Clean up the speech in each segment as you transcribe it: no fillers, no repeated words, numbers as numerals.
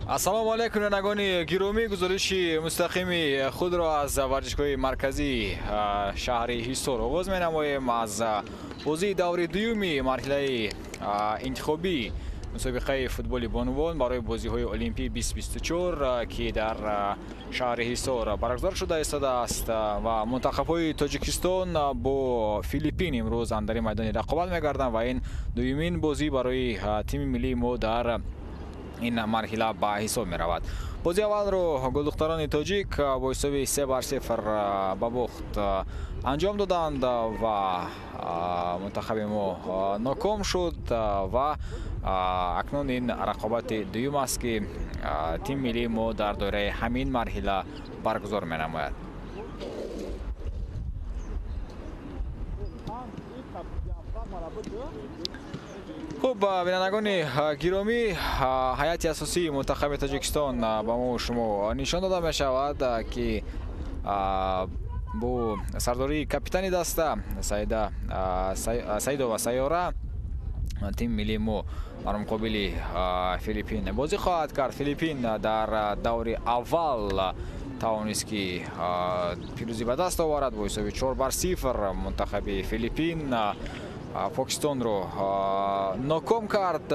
Ассалому алайкум бинандагони гиромӣ. Гузориши мустақими худро аз варзишгоҳи марказии шаҳри Ҳисор оғоз менамоем. Аз бозии даври дуюми марҳилаи интихобии мусобиқаи футболи бонувон барои бозиҳои Олимпӣ 2024, ки дар шаҳри Ҳисор баргузор шуда истодааст ва мунтахабҳои Тоҷикистон бо Филиппин имрӯз андари майдони рақобат мегарданд ва ин дуюмин бозӣ барои тими миллии мо дар ин марҳила ба ҳисоб меравад. Бозии аввалро гулдухтарони тоҷик бо ҳисоби 3-0 ба бохт анҷом доданд ва мунтахаби мо ноком шуд ва акнун ин рақобати дуюм аст, ки тими миллии мо дар доираи ҳамин марҳила баргузор менамояд. Хуб, бинандагони гиромӣ, ҳайати асосии мунтахаби Тоҷикистон ба мо шумо нишон дода мешавад, ки бо сардории капитани даста Саидова Сайёра тими миллии мо бар муқобили Филиппин бозӣ хоҳад кард. Филиппин дар даври аввал тавонист, ки пирӯзӣ ба даст оварад бо ҳисоби 4-0. Мунтахаби Филиппин Покистонро ноком кард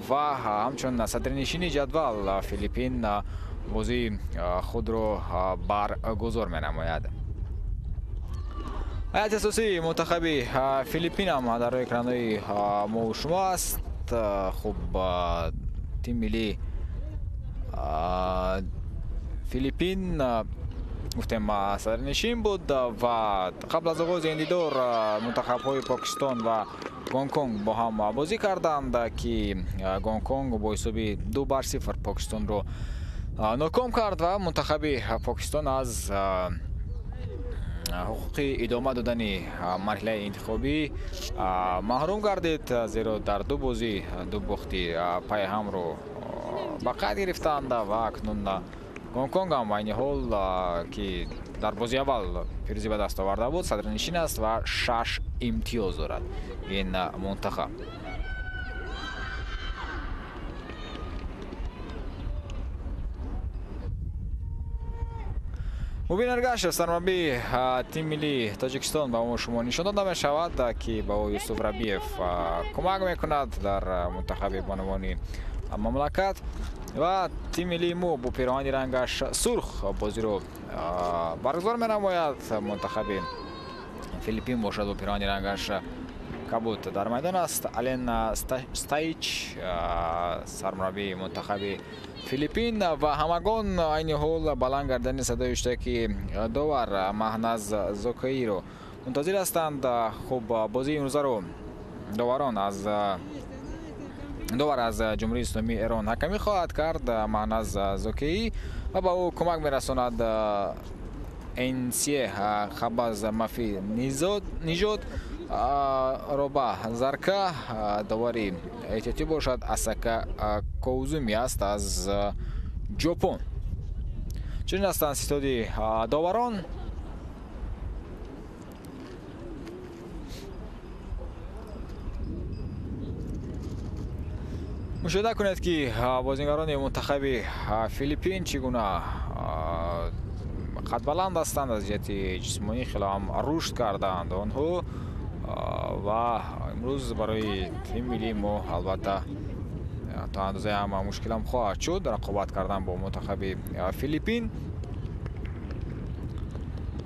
ва ҳамчун садрнишини ҷадвал Филиппин бозии худро баргузор менамояд. Ҳайати асосии мунтахаби Филиппин ҳам дар рӯи экранҳои мо шумо аст. Хуб, тими миллии Филиппин гуфтем садрнишин буд ва қабл аз оғози ин дидор мунтахабҳои Покистон ва Гонконг бо ҳам бозӣ карданд, ки Гонконг бо ҳисоби 2-0 Покистонро ноком кард ва мунтахаби Покистон аз ҳуқуқи идома додани марҳилаи интихобӣ маҳрум гардид, зеро дар ду бозӣ ду бохти пайҳамро ба қайд гирифтанд ва акнун Гонконг ҳам айни ҳол, ки дар бозии аввал пирӯзӣ ба даст оварда буд, садрнишин аст ва 6 имтиёз дорад ин мунтахаб. Мубин Эргашев, сармураббии тими миллии Тоҷикистон, ба мо шумо нишон дода мешавад, ки ба ӯ Юсуф Рабиев кӯмак мекунад дар мунтахаби бонувони мамлакат ва тими миллии мо бо пироҳани рангаш сурх бозиро баргузор менамояд. Мунтахаби Филиппин бошад бо пироҳани рангаш кабуд дар майдон аст. Ален Стаич, сармураббии мунтахаби Филиппин, ва ҳамагон айни ҳол баланд гардани садои иштироки довар Маҳназ Зокоиро мунтазир ҳастанд. Хуб, бозии имрӯзаро доварон аз довар аз Ҷумҳурии Исломии Эрон ҳакамӣ хоҳад кард, Маҳназ Зокеӣ, ва ба ӯ кӯмак мерасонад Энсие Хабаз Мафи Нижод, Роба Зарка. Довари эҳтиётӣ бошад Асака Коузуми аст аз Ҷопон. Чунин ҳастанд ситоди доварон. Мушоҳида кунед, ки бозингарони мунтахаби Филиппин чӣ гуна қадбаланд ҳастанд, аз ҷиҳати ҷисмонӣ хеле ҳам рушд кардаанд онҳо ва имрӯз барои тими миллии мо албатта то андозае ҳам мушкилам хоҳад шуд рақобат кардан бо мунтахаби Филиппин,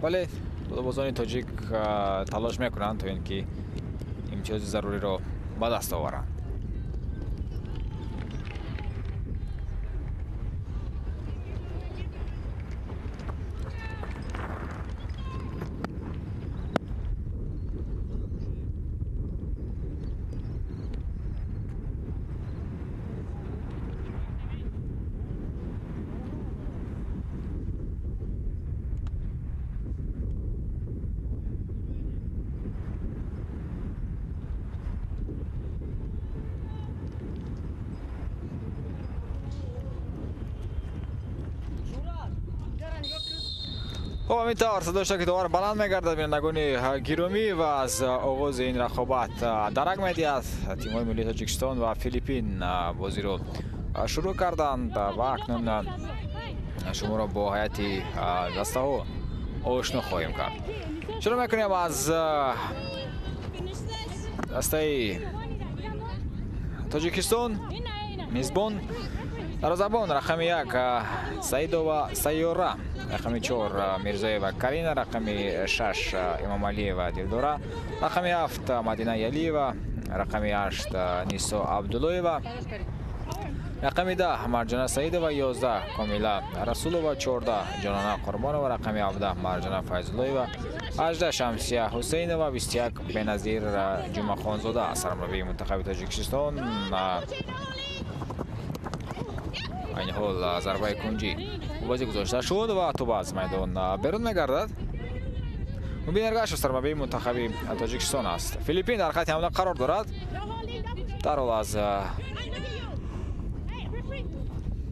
вале бозони тоҷик талош мекунанд то ин ки имтиёзи заруриро ба даст оваранд. Хуб, ҳамин тавр садои иштироки довар баланд мегардад, бинандагони гиромӣ, ва аз оғози ин рақобат дарак медиҳад. Тимҳои миллии Тоҷикистон ва Филиппин бозиро шурӯъ карданд ва акнун шуморо бо ҳайати дастаҳо ошно хоҳем кард. Шурӯъ мекунем аз дастаи Тоҷикистон, мизбон. Дарвозабон рақами 1 Саидова Сайёра, рақами 4 Мирзоева Карина, рақами 6 Имомалиева Дилдора, рақами 7 Мадина Ялиева, рақами 8 Нисо Абдуллоева, рақами 10 Марҷона Саидова, 11 Комила Расулова, 14 Ҷонона Қурбонова, рақами 17 Марҷона Файзуллоева, 18 Шамсия Ҳусейнова, 21 Беназир Ҷумъахонзода. Сармураббии мунтахаби Тоҷикистон. Айни ҳол зарбаи кунҷӣ бозӣ гузошта шуд ва тӯб аз майдон берун мегардад. Мубин Эргашев сармураббии мунтахаби Тоҷикистон аст. Филиппин дар хати ҳамла қарор дорад. Дарҳол аз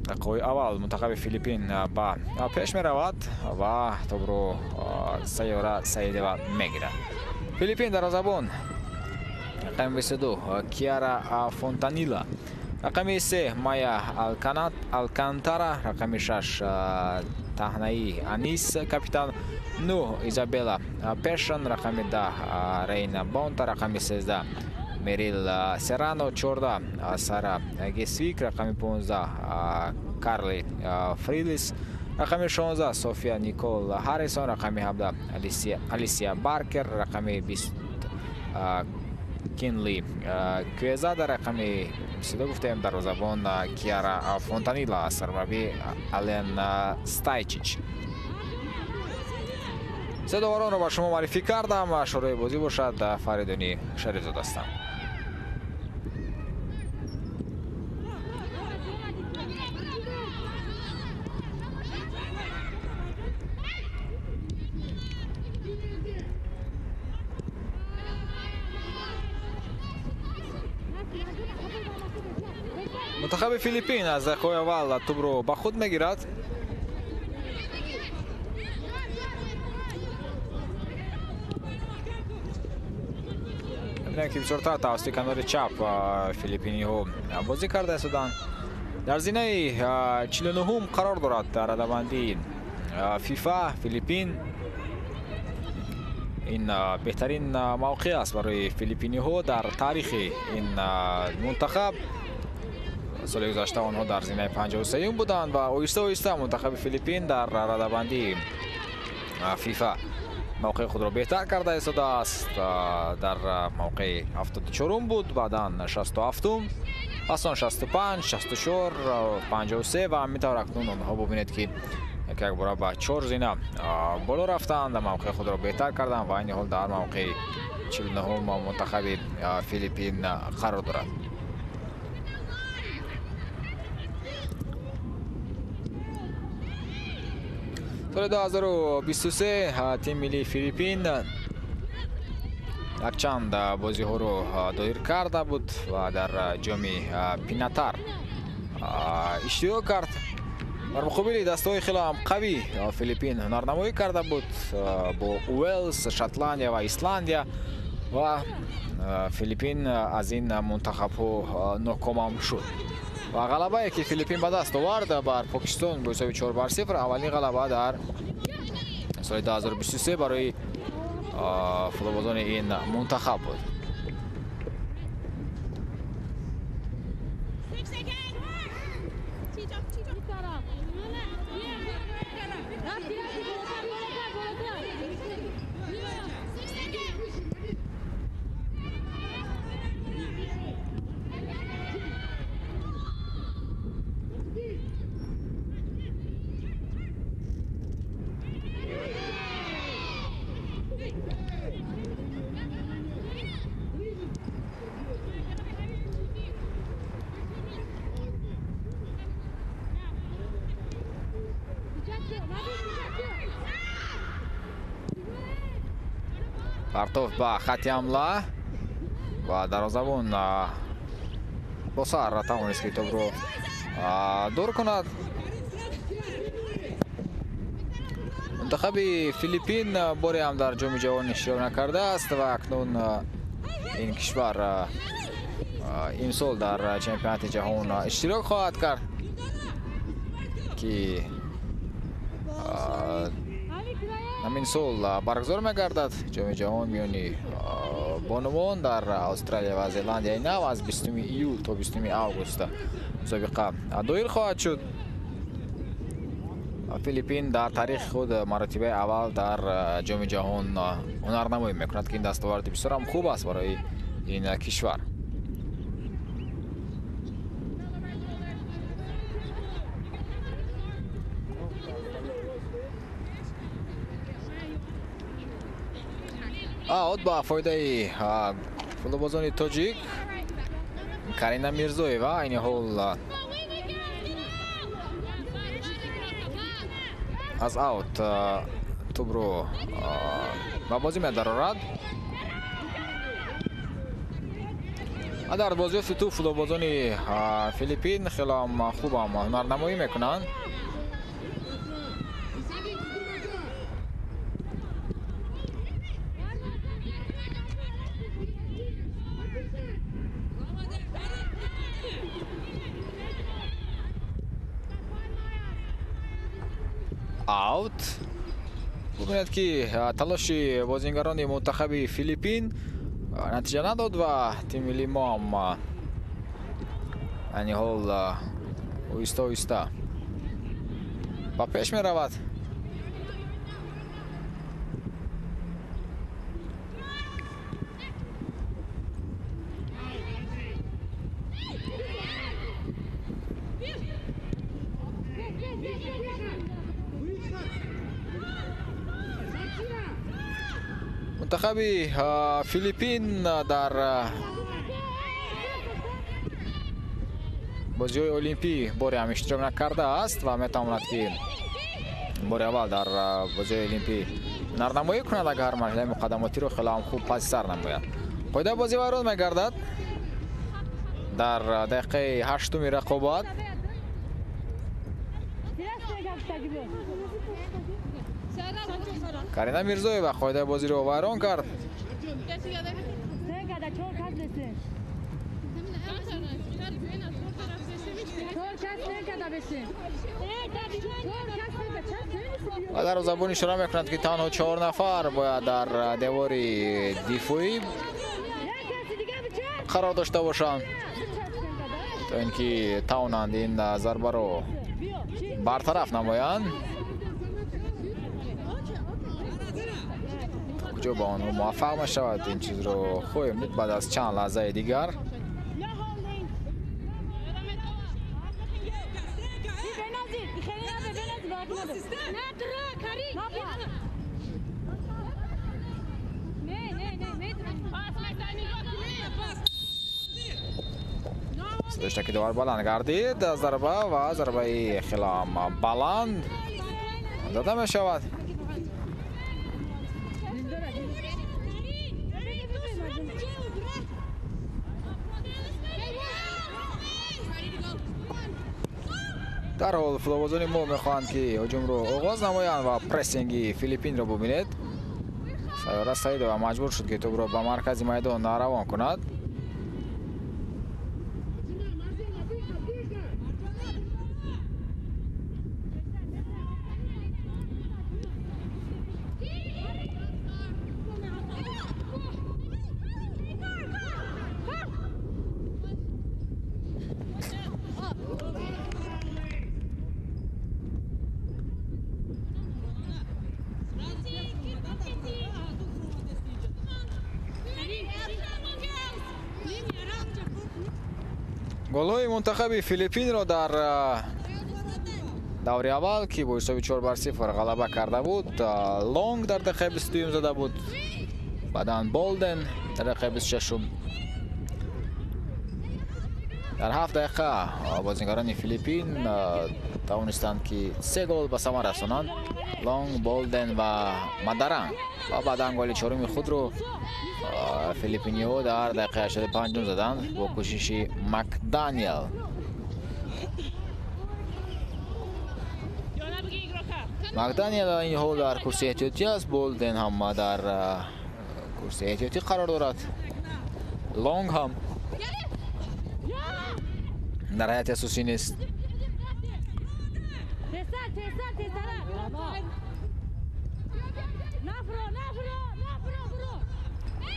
дақиқаҳои аввал мунтахаби Филиппин ба пеш меравад ва тӯбро Сайёра Саидова мегирад. Филиппин дарвозабон рақами 22 Киара Фонтанила, рақами 3 Майя Алкантара, рақами 6 Таҳнаи Анис капитан, 9 Изабела Пешон, рақами 10 Рейна Бонта, рақами 13 Мерил Серрано, 14 Сара Гесвик, рақами 15 Карли Фрилис, рақами 16 София Никол Ҳаррисон, рақами 17 Алисия Баркер, рақами 20 Кинли Куезада, рақами 22 гуфтем дарвозабон Киара Фонтанила, сармураббӣ Ален Стайчич. Се доваронро ба шумо муаррифӣ кардам. Шӯрои бозӣ бошад Фаридуни Шарифзод ҳастам. Мунтахаби Филиппин аз дақиқаҳои аввал тӯбро ба худ мегирад. Мебинем, ки бисёртар тавассути канори чап филиппиниҳо бозӣ карда истоданд. Дар зинаи 49-ум қарор дорад дар радабандии ФИФА Филиппин. Ин беҳтарин мавқеъ аст барои филиппиниҳо дар таърихи ин мунтахаб. Соли гузашта онҳо дар зинаи 53-юм буданд ва оҳиста оҳиста мунтахаби Филиппин дар радабандии ФИФА мавқеи худро беҳтар карда истодааст. Дар мавқеи 74-ум буд, баъдан 67-ум, пас он 65, 64, 53 ва ҳамин тавр акнун онҳо бубинед, ки якбора ба 4 зина боло рафтанд, мавқеи худро беҳтар карданд ва айни ҳол дар мавқеи 49-ум мунтахаби Филиппин қарор дорад. Соли 2023 тими миллии Филиппин якчанд бозиҳоро доир карда буд ва дар ҷоми Пинатар иштирок кард. Дар муқобили дастаҳои хеле ҳам қавӣ Филиппин ҳунарнамоӣ карда буд бо Уэлс, Шотландия ва Исландия ва Филиппин аз ин мунтахабҳо нокомам шуд. Ва ғалабае, ки Филиппин ба даст овард бар Покистон бо ҳисоби 4-0, аввалин ғалаба дар соли 2023 барои футболбозони ин мунтахаб буд. Партов ба хати ҳамла ва дарвозабон бо сар тавонист, ки тӯбро дур кунад. Мунтахаби Филиппин боре ҳам дар ҷоми ҷаҳон иштирок накардааст ва акнун ин кишвар имсол дар чемпионати ҷаҳон иштирок хоҳад кард, ки ҳамин сол баргузор мегардад. Ҷоми ҷаҳон миёни бонувон дар Австралия ва Зеландияи Нав аз 20 июл то 20 август мусобиқа доир хоҳад шуд. Филиппин дар таърихи худ маротибаи аввал дар ҷоми ҷаҳон ҳунарнамоӣ мекунад, ки ин дастоварди бисёр ҳам хуб аст барои ин кишвар. Аут ба фоидаи футболбозони тоҷик. Карина Мирзоева айни ҳол аз аут тӯбро ба бозӣ медарорад. Дар бозиёфти тӯб футболбозони Филиппин хеле ҳам хубам ҳунарнамоӣ мекунанд. Аут. Бубинед, ки талоши бозингарони мунтахаби Филиппин натиҷа надод ва тими миллии мо ҳам айни ҳол оҳиста оҳиста ба пеш меравад. Мунтахаби Филиппин дар бозиҳои олимпӣ боре ҳам иштирок накардааст ва метавонад, ки бори аввал дар бозиҳои олимпӣ ҳунарнамоӣ кунад, агар марҳилаи муқаддамотиро хеле ҳам хуб паси сар намояд. Қоидаи бозӣ вайрон мегардад дар дақиқаи ҳаштуми рақобат. Карина Мирзоева қоидаи бозиро вайрон кард. Ва дарвозабон ишора мекунад, ки танҳо 4 нафар бояд дар девори дифоӣ қарор дошта бошанд, то ин ки тавонанд ин зарбаро бартараф намоянд. Куҷо ба онҳо муваффақ мешавад, ин чизро хоҳем дид баъд аз чанд лаҳзаи дигар. Дошта ки довар баланд гардид зарба ва зарбаи хеле ҳам баланд дода мешавад. Дар ҳол футболбозони мо мехоҳанд, ки ҳуҷумро оғоз намоянд ва прессинги Филиппинро бубинед. Сайёра Саидова маҷбур шуд, ки тӯбро ба маркази майдон равон кунад. Голҳои мунтахаби Филиппинро дар даври аввал, ки бо ҳисоби 4-0 ғалаба карда буд, Лонг дар дақиқаи 22 зада буд, баъдан Болден дар дақиқаи 26. Дар 7 дақиқа бозингарони Филиппин тавонистанд, ки 3 гол ба самар расонанд: Лонг, Болден ва Мадаранг. Ва баъдан голи чоруми худро филиппиниҳо дар дақиқаи 85 заданд бо кӯшиши Макданиел. Макданиел ин ҳол дар курсии эҳтиётӣ аст, Болден ҳам дар курсии эҳтиётӣ қарор дорад, Лонг ҳам. Дар ҳайати асосӣ нест.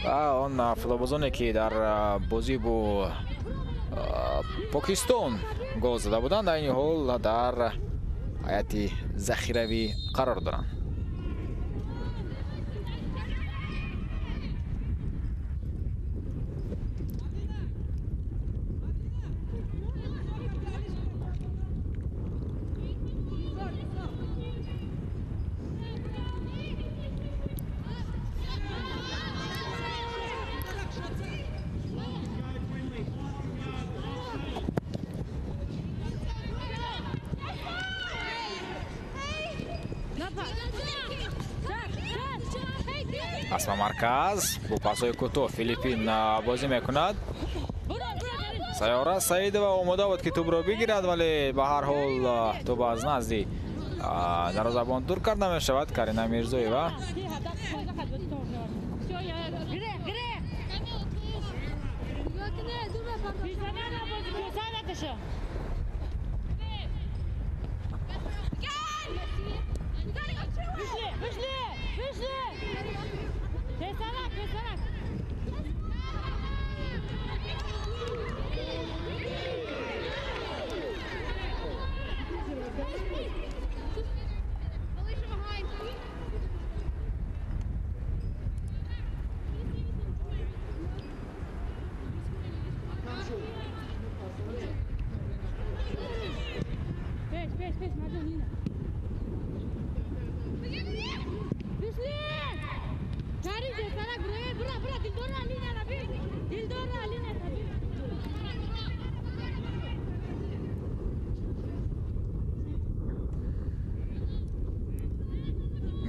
Ва он футболбозоне ки дар бозӣ бо Покистон гол зада буданд, айни ҳол дар ҳайати захиравӣ қарор доранд. Пас ба марказ бо пасҳои кӯтоҳ Филиппин бозӣ мекунад. Сайёра Саидова омода буд ки тӯбро бигирад, вале ба ҳар ҳол тӯб аз назди дарвозабон дур карда мешавад. Карина Мирзоева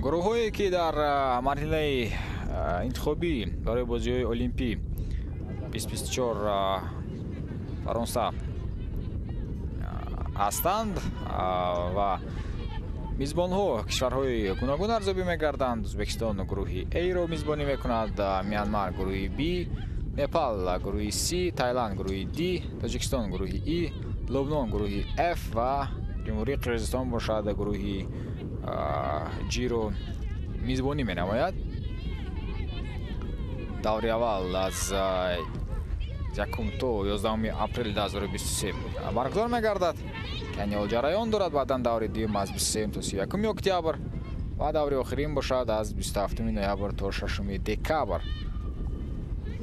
гурӯҳҳое ки дар марҳилаи интихобӣ барои бозиҳои Олимпӣ 2024 Фаронса ҳастанд ва мизбонҳо кишварҳои гуногун арзёбӣ мегарданд. Ӯзбекистон гурӯҳи А-ро мизбонӣ мекунад, Мянмар гурӯҳи Б, Непал гурӯҳи С, Тайланд гурӯҳи Д, Тоҷикистон гурӯҳи И, Лубнон гурӯҳи Ф ва Ҷумҳурии Қирғизистон бошад гурӯҳи Ҷиро мизбонӣ менамояд. Даври аввал аз 1 то 11 апрели 2023 баргузор мегардад, ки айни ҳол ҷараён дорад. Баъдан даври дуюм аз 23 то 31 октябр ва даври охирин бошад аз 27 ноябр то 6 декабр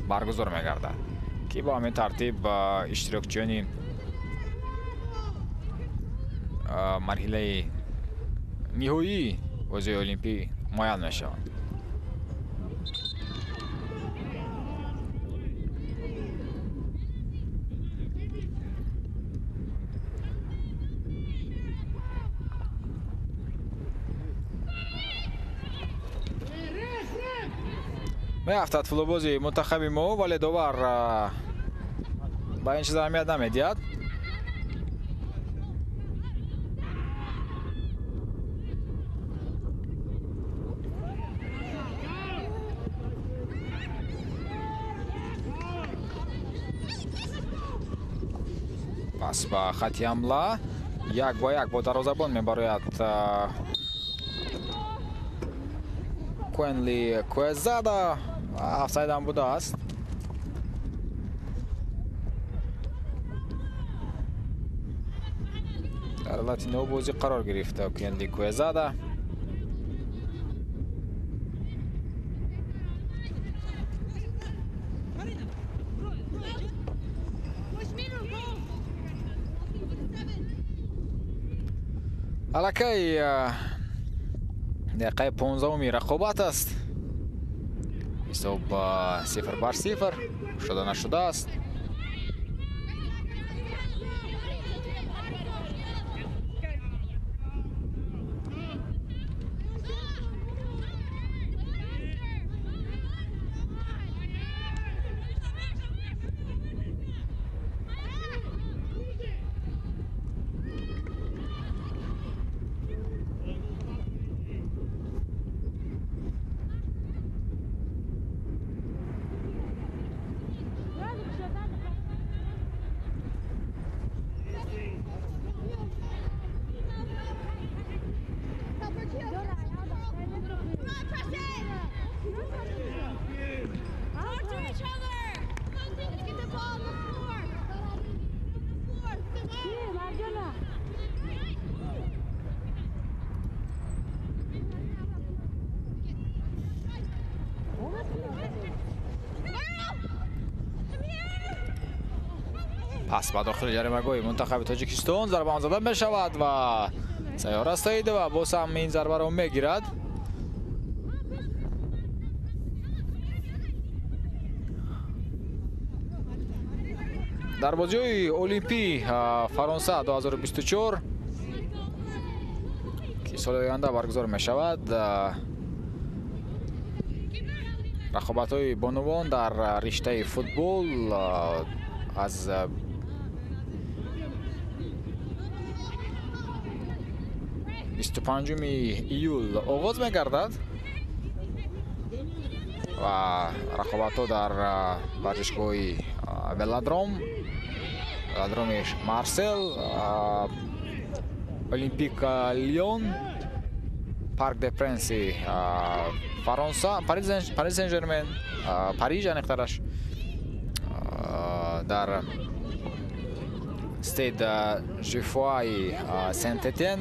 баргузор мегардад, ки бо ҳамин тартиб иштирокчиёни марҳилаи ниҳоии бозиҳои Олимпӣ муайян мешаванд. Меафтад футболбози мунтахаби мо, вале довар ба ин чиз аҳамият намедиҳад. Пас ба хати ҳамла як ба як бо дарвозабон мебарояд Куэнли Куэзада. Офсайдам будааст. Дар ҳолати нобозӣ қарор гирифта Куэнли Куэзада. Аллакай дақиқаи 15-уми рақобат аст. Ҳисоб 0-0 шуда нашудааст. Пас ба дохили ҷаримагоҳи мунтахаби Тоҷикистон зарба он зада мешавад ва Сайёра Саидова боз ҳам ин зарбаро мегирад. Дар бозиҳои Олимпӣ Фаронса 2024 ки соли оянда баргузор мешавад, рақобатҳои бонувон дар риштаи футбол аз 25 июл оғоз мегардад ва рақобатҳо дар варзишгоҳи Велодром, Велодроми Марсел, Олимпик Лион, Парк де Пренси Фаронса, Париж Сен-Жермен, Париж аниқтараш, дар Стед Жифуаи Сент-Этен,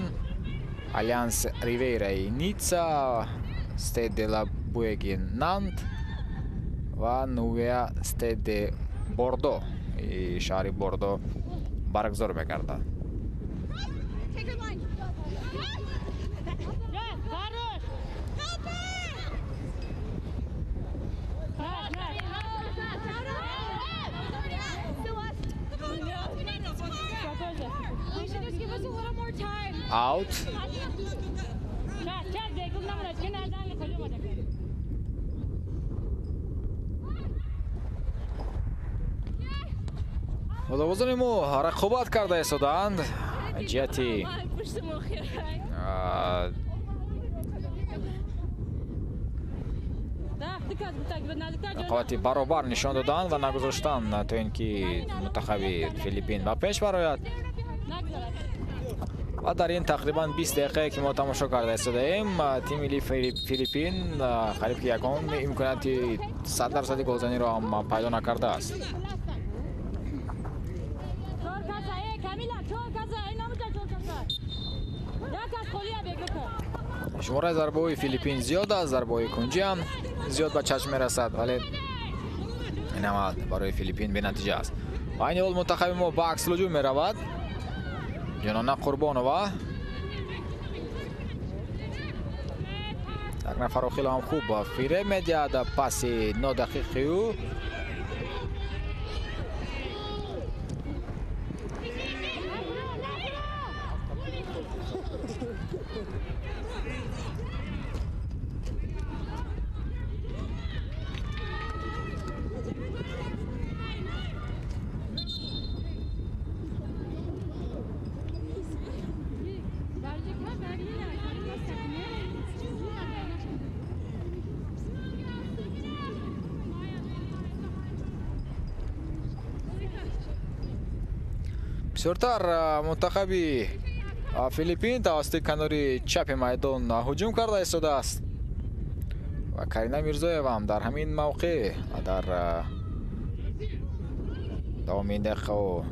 Алянс Ривейраи Ницца, Стед де ла Буеги Нант ва Нувеа Стед де Бордо и шаҳри Бордо баргузор мегардад. Аут. Голбозони мо рақобат карда истодаанд ҷиҳати рақобати баробар нишон доданд ва нагузоштанд то ин ки мунтахаби Филиппин ба пеш барояд. Ва дар ин тақрибан 20 дақиқае ки мо тамошо карда истодаем, тими миллии Филиппин қариб ки ягон имконияти 100% голзаниро ҳам пайдо накардааст. Шумораи зарбаҳои Филиппин зиёд аст, зарбаҳои кунҷӣ ҳам зиёд ба чашм мерасад, вале ин амал барои Филиппин бенатиҷа аст. Ва айни ҳол мунтахаби мо ба аксулҳуҷум меравад. Ҷонона Қурбонова як нафарро хеле ҳам хуб фиреб медиҳад, паси нодақиқи ӯ. Бисёртар мунтахаби Филиппин тавассути канори чапи майдон ҳуҷум карда истодааст ва Карина Мирзоева ҳам дар ҳамин мавқеъ дар давоми ин дақиқаҳо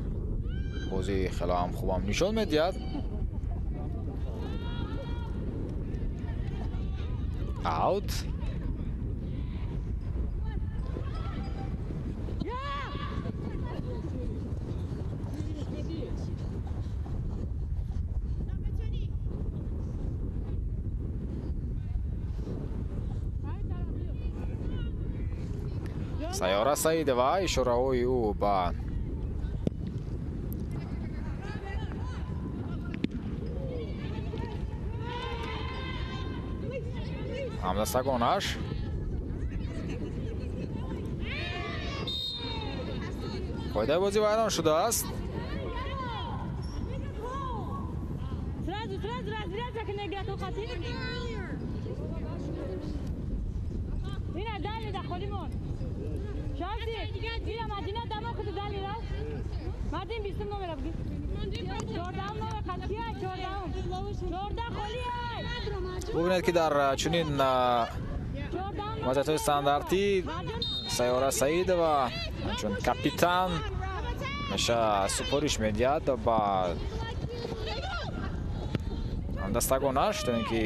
бозии хеле ҳам хубам нишон медиҳад. Аут. Сайёра Саидова ишораҳои ӯ ба ҳамдастагонаш. Қоидаи бозӣ вайрон шудааст. Бубинед ки дар чунин вазъиятҳои стандартӣ Сайёра Саидова чун капитан ҳамеша супориш медиҳад ба дастагонаш, то ин ки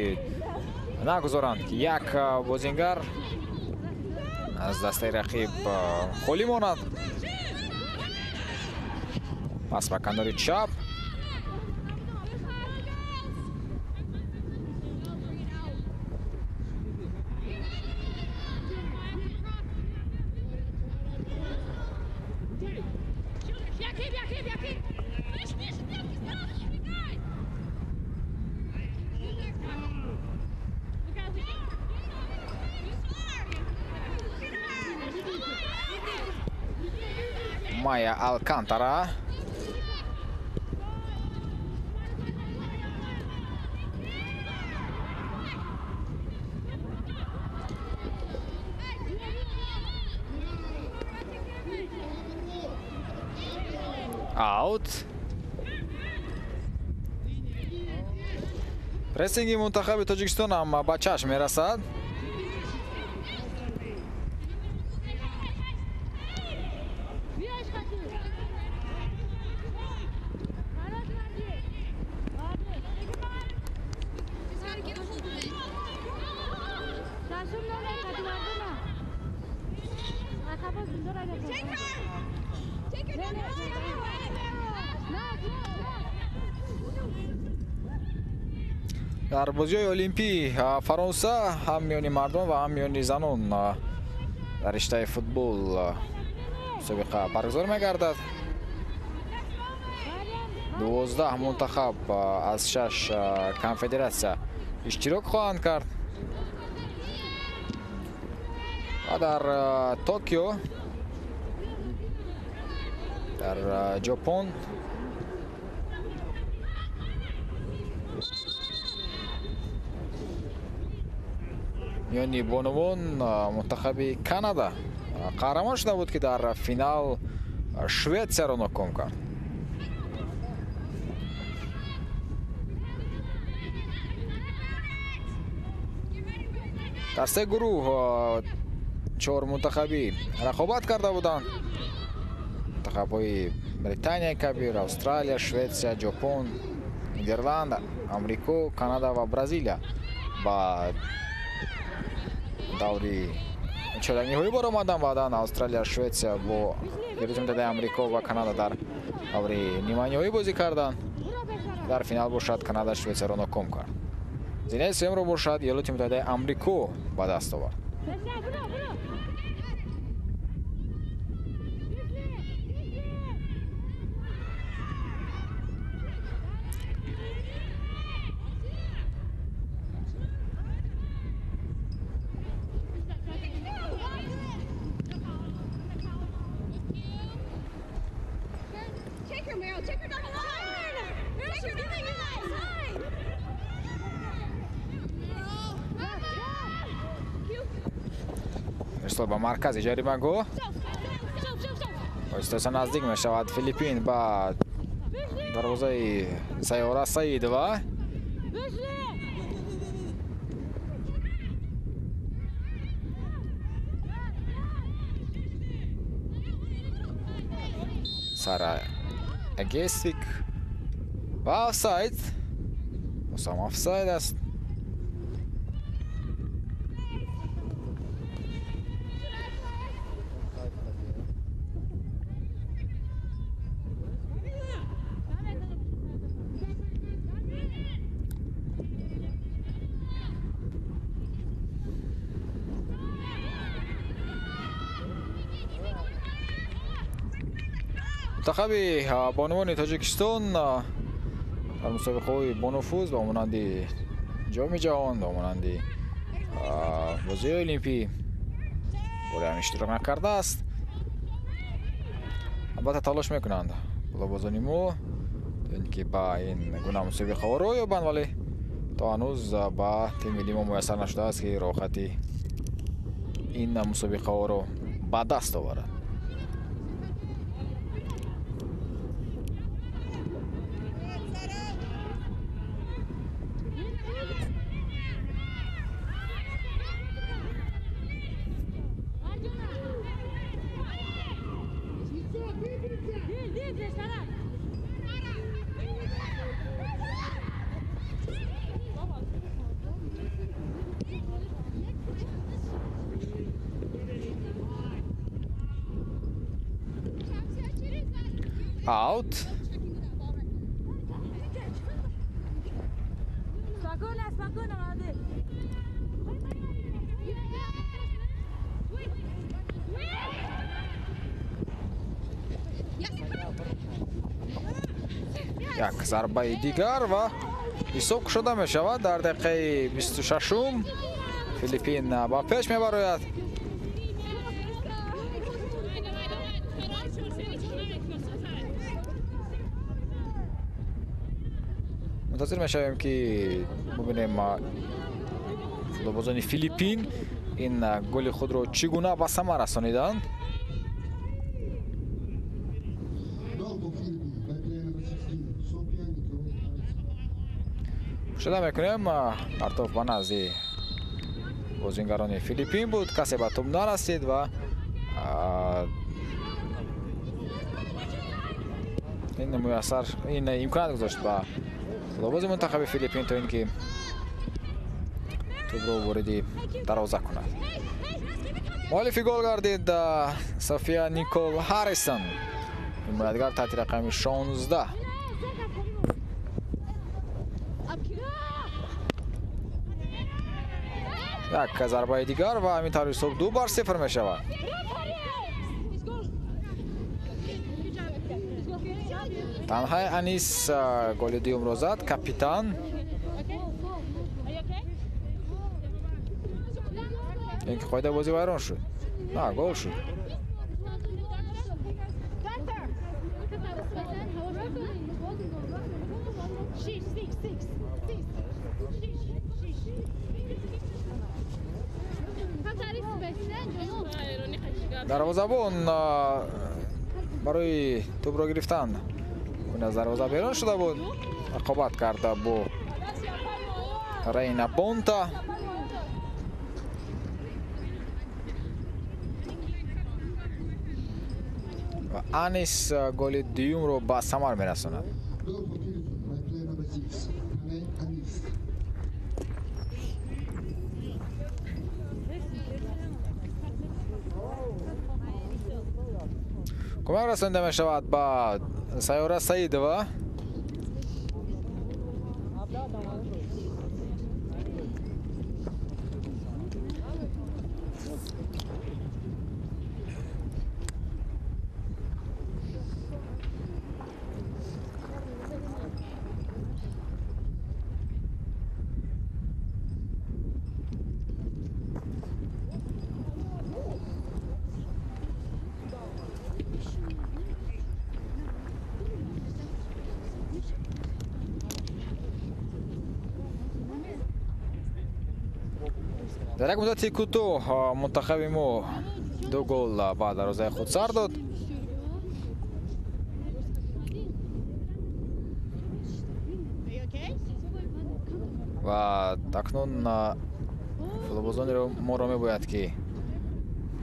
нагузоранд ки як бозингар аз дастаи рақиб холӣ монад. Пас ба канори чап. Майя Алкантара. Аут. Прессинги мунтахаби Тоҷикистон ҳам ба чашм мерасад. Дар бозиҳои Олимпӣ Фаронса ҳам миёни мардон ва ҳам миёни занон дар риштаи футбол мусобиқа баргузор мегардад. 12 мунтахаб аз 6 конфедератсия иштирок хоҳанд кард ва дар Токио, дар Ҷопон миёни бонувон мунтахаби Канада қаҳрамон шуда буд, ки дар финал Шветсияро ноком кард. Дар се гурӯҳ 4 мунтахабӣ рақобат карда буданд. Мунтахабҳои Британияи Кабир, Австралия, Шветсия, Ҷопон, Нидерланд, Амрико, Канада ва Бразилия ба даври чорякниҳоӣ баромаданд. Баъдан Австралия, Шветсия бо Иёлоти Муттаҳидаи Амрико ва Канада дар даври ниманиҳоӣ бозӣ карданд. Дар финал бошад Канада Шветсияро ноком кард. Зинаи сеюмро бошад Иёлоти Муттаҳидаи Амрико ба даст овард. Ба маркази ҷаримагоҳ оҳиста наздик мешавад Филиппин ба дарвозаи Сайёра Саидова. Сара Эгесвик ва офсайд. Усам офсайд аст. Мунтахаби бонувони Тоҷикистон дар мусобиқаҳои бонуфуз ба монанди Ҷоми ҷаҳон, ба монанди бозиҳои Олимпӣ бори ҳам иштирок накардааст. Албатта талош мекунанд футболбозони мо то ин ки ба ин гуна мусобиқаҳо роҳ ёбанд, вале то ҳанӯз ба тими миллии мо муяссар нашудааст, ки роҳхати ин мусобиқаҳоро ба даст оварад. Аут. Як зарбаи дигар ва ҳисоб кушода мешавад. Дар дақиқаи 26-ум Филиппин ба пеш мебарояд. Мунтазир мешавем, ки бубинем футболбозони Филиппин ин голи худро чӣ гуна ба самар расониданд. Шуда мекунем, партов ба назди бозингарони Филиппин буд, касе ба тӯб нарасид ва ин муяссар ин имконият гузошт ба футболбози мунтахаби Филиппин то ин ки тӯбро вориди дарвоза кунад. Муаллифи гол гардид София Никол Ҳаррисон, ҳимоятгар таҳти рақами 16. Як зарбаи дигар ва ҳамин тавр ҳисоб 2-0 мешавад. Танҳай Анис голи дуюмро зад, капитан. Ин ки қоидаи бозӣ вайрон шуд. На, гол шуд. Дарвозабон барои тӯбро гирифтан аз дарвоза берун шуда буд, рақобат карда бо Рейна Бонта. Ва Анис голи дуюмро ба самар мерасонад. Кӯмак расонда мешавад ба Сайёра Саидова. Дар як муддати кӯтоҳ мунтахаби мо 2 гол ба дарвозаи худ сар дод. Ва акнун футболбозони моро мебояд, ки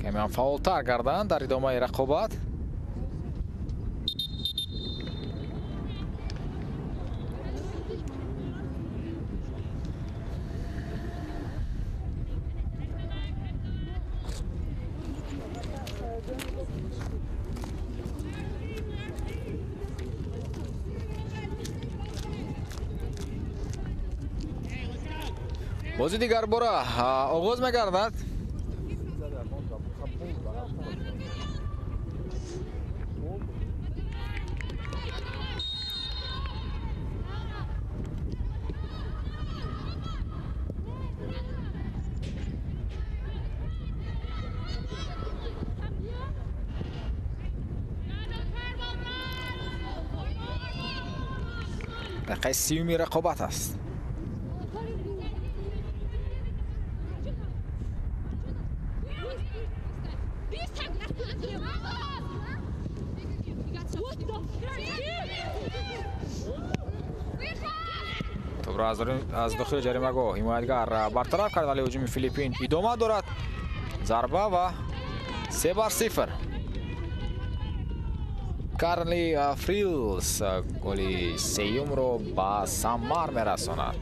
каме ҳам фаъолтар гарданд дар идомаи рақобат. Бози дигар бора оғоз мегардад. Дақиқаи 30-уми рақобат аст. Тӯбро аз дохили ҷаримагоҳ ҳимоятгар бартараф кард, вале ҳуҷуми Филиппин идома дорад. Зарба ва 3-0. Карли Фрилс голи сеюмро ба самар мерасонад.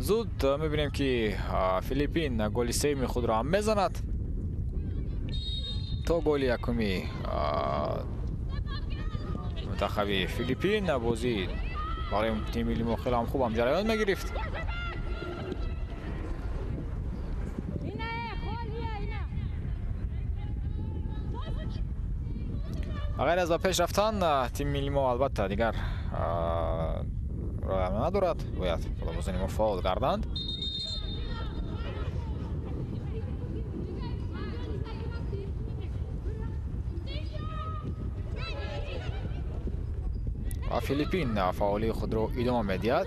Зуд мебинем, ки Филиппин голи сеюми худро ҳам мезанад. То голи якуми мунтахаби Филиппин бозӣ барои тими милли мо хеле ҳам хуб ҳам ҷараён мегирифт. Ғайр аз ба пеш рафтан, тими милли мо албатта дигар роҳ надорад, бояд футболбозони мо фаъол гарданд. Ва Филиппин фаъолии худро идома медиҳад.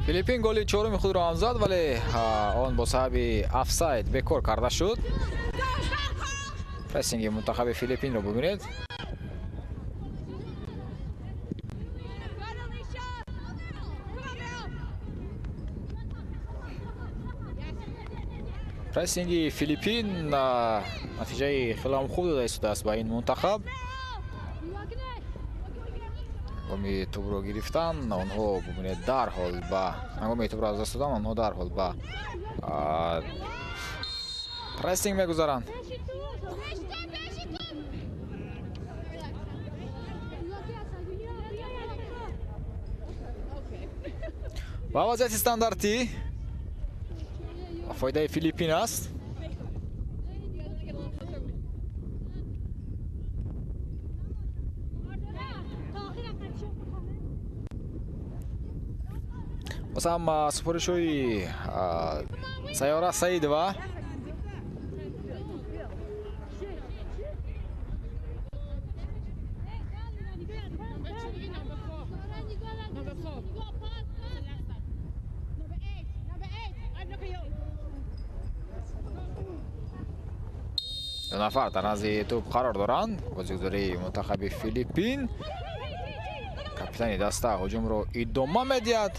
Филиппин голи чоруми худро ҳам зад, вале он бо сабаби офсайд бекор карда шуд. Прессинги мунтахаби Филиппинро бубинед. Прессинги Филиппин натиҷаи хеле ҳам хуб дода истодааст ба ин мунтахаб. Ҳангоми тӯбро гирифтан онҳо бубинед дарҳол ба ҳангоми тӯбро аз даст додан онҳо дарҳол ба прессинг мегузаранд. Ва вазъияти стандартӣ ба фоидаи Филиппин аст. Боз ҳам супоришҳои Сайёра Саидова. Ду нафар дар назди тӯб қарор доранд. Бозигузории мунтахаби Филиппин. Капитани даста ҳуҷумро идома медиҳад.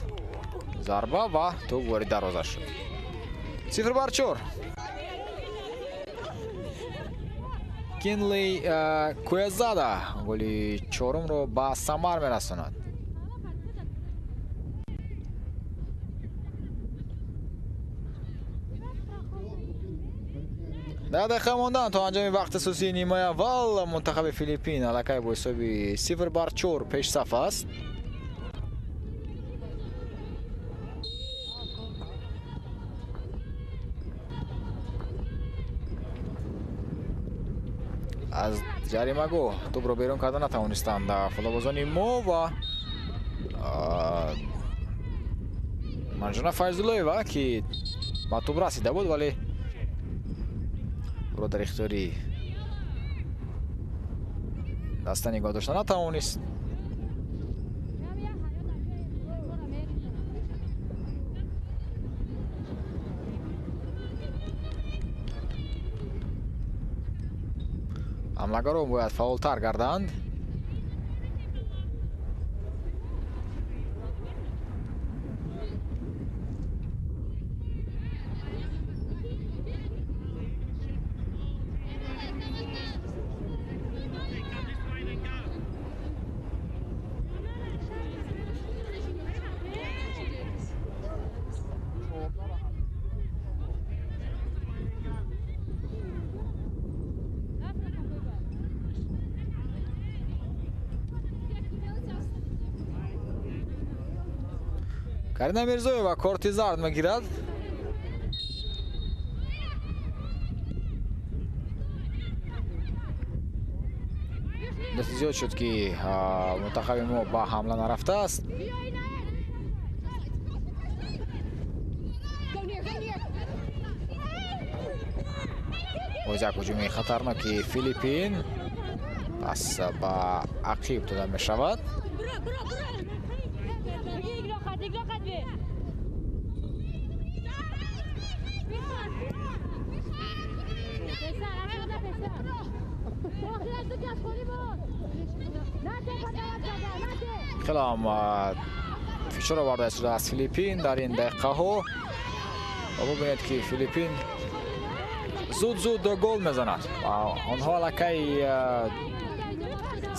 Зарба ва тӯб ворид дарвоза шуд. 0-4. Кинли Куязада голи чорумро ба самар мерасонад. Даҳ дақиқа мондан то анҷоми вақти асосии нимаи аввал мунтахаби Филиппин аллакай бо ҳисоби 0-4 пешсаф аст. Аз ҷаримагоҳ тӯбро берун карда натавонистанд футболбозони мо ва Манҷуна Файзуллоева, ки ба тӯб расида буд, вале ӯро дар ихтиёри даста нигоҳ дошта натавонист. Ҳамлагарон бояд фаъолтар гарданд. Карина Мирзоева корти зард мегирад. Муддати зиёд шуд, ки мунтахаби мо ба ҳамла нарафтааст. Боз як ҳуҷуми хатарноки Филиппин пас ба ақиб дода мешавад. Хеле ҳам фишор оварда шуда аз Филиппин дар ин дақиқаҳо. Ва бубинед, ки Филиппин зуд-зуд гол мезанад ва онҳо аллакай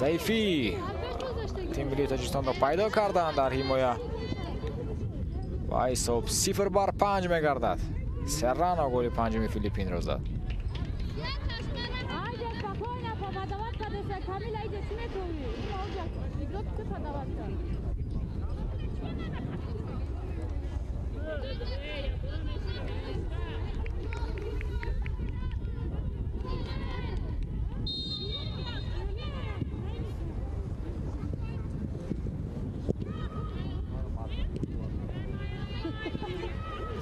заифии тими миллии Тоҷикистонро пайдо карданд дар ҳимоя ва ҳисоб 0-5 мегардад. Серрано голи панҷуми Филиппинро зад.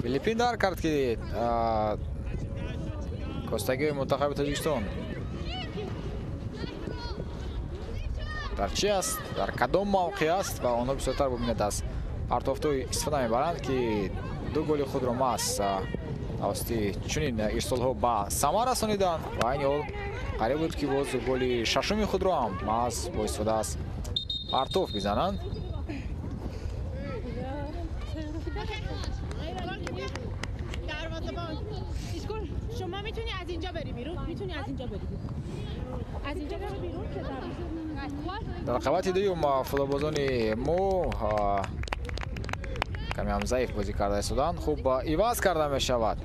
Филиппин дарк кард, ки костагиҳои мунтахаби Тоҷикистон дар чи аст, дар кадом мавқеъ аст ва онҳо бисёртар бубинед аз партофтҳои истифода мебаранд, ки ду голи худро маҳз тавассути чунин ирсолҳо ба самар расониданд ва айни ҳол қариб буд, ки боз голи шашуми худро ҳам маҳз бо истифода аз партоф бизананд. Дар рақобати дуюм футболбозони мо каме ҳам заиф бозӣ карда истоданд. Хуб иваз карда мешавад.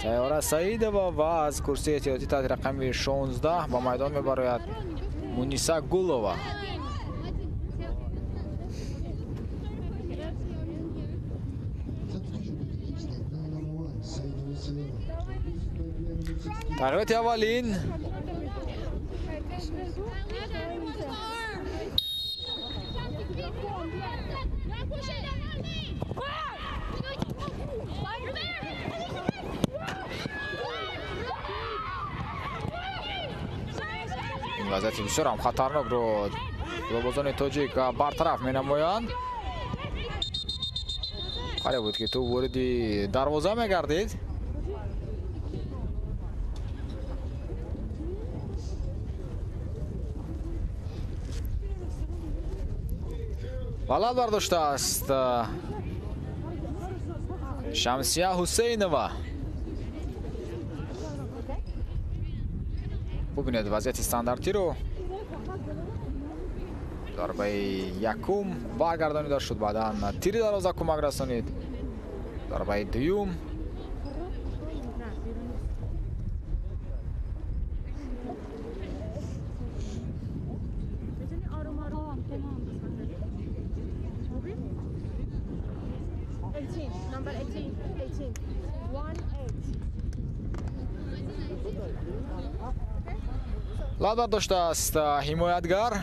Сайёра Саидова ва аз курсии эҳтиётӣ таҳти рақами 16 ба майдон мебарояд Муниса Гулова. Тағйироти аввалин ин вазъияти бисёр ҳам хатарнокро футболбозони тоҷик бартараф менамоянд. Қариб буд, ки ту вориди дарвоза мегардид. Баланд бардоштааст Шамсия Ҳусейнова. Бубинед вазъияти стандартиро. Зарбаи якум баргардонида шуд, баъдан тири дарвоза кӯмак расонид. Зарбаи дуюм лад бардоштааст ҳимоятгар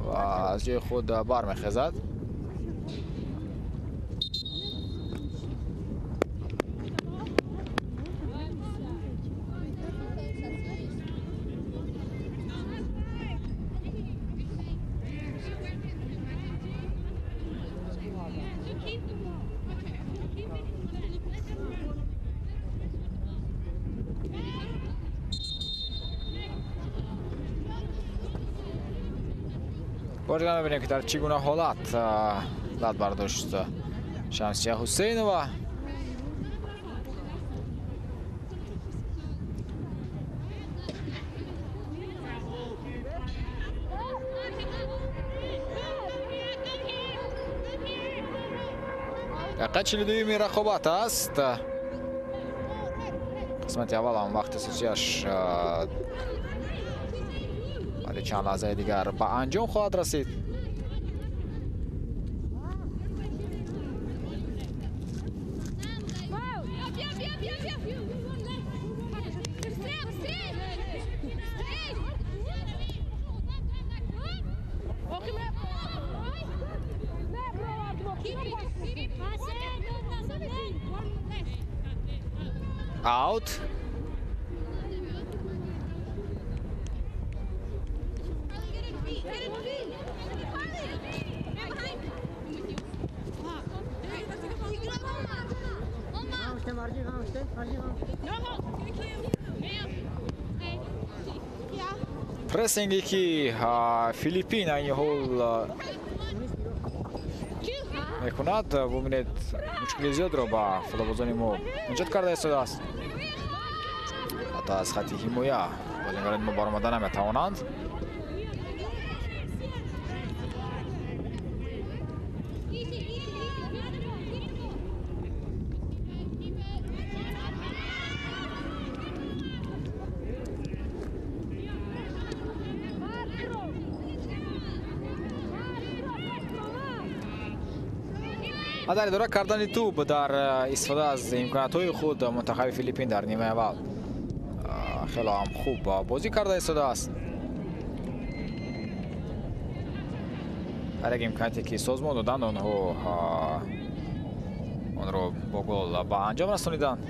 ва аз ҷои худ бармехезад. Бори дигар мебинем, ки дар чӣ гуна ҳолат лат бардошт Шамсия Ҳусейнова. Дақиқаи 42-юми рақобат аст. Қисмати аввал ҳам вақти асосияш баъди чанд лаҳзаи дигар ба анҷом хоҳад расид. Аут. Прессинге ки Филиппин айни ҳол мекунад, бубинед, мушкили зиёдро ба футболбозони мо эҷод карда истодааст. Ҳатто аз хати ҳимоя бозингарони мо баромада наметавонанд. Дар идора кардани тӯб, дар истифода аз имкониятҳои худ, мунтахаби Филиппин дар нимаи аввал хело ҳам хуб бозӣ карда истодааст. Ҳар як имконияте ки созмон доданд, онҳо онро бо гол ба анҷом расониданд.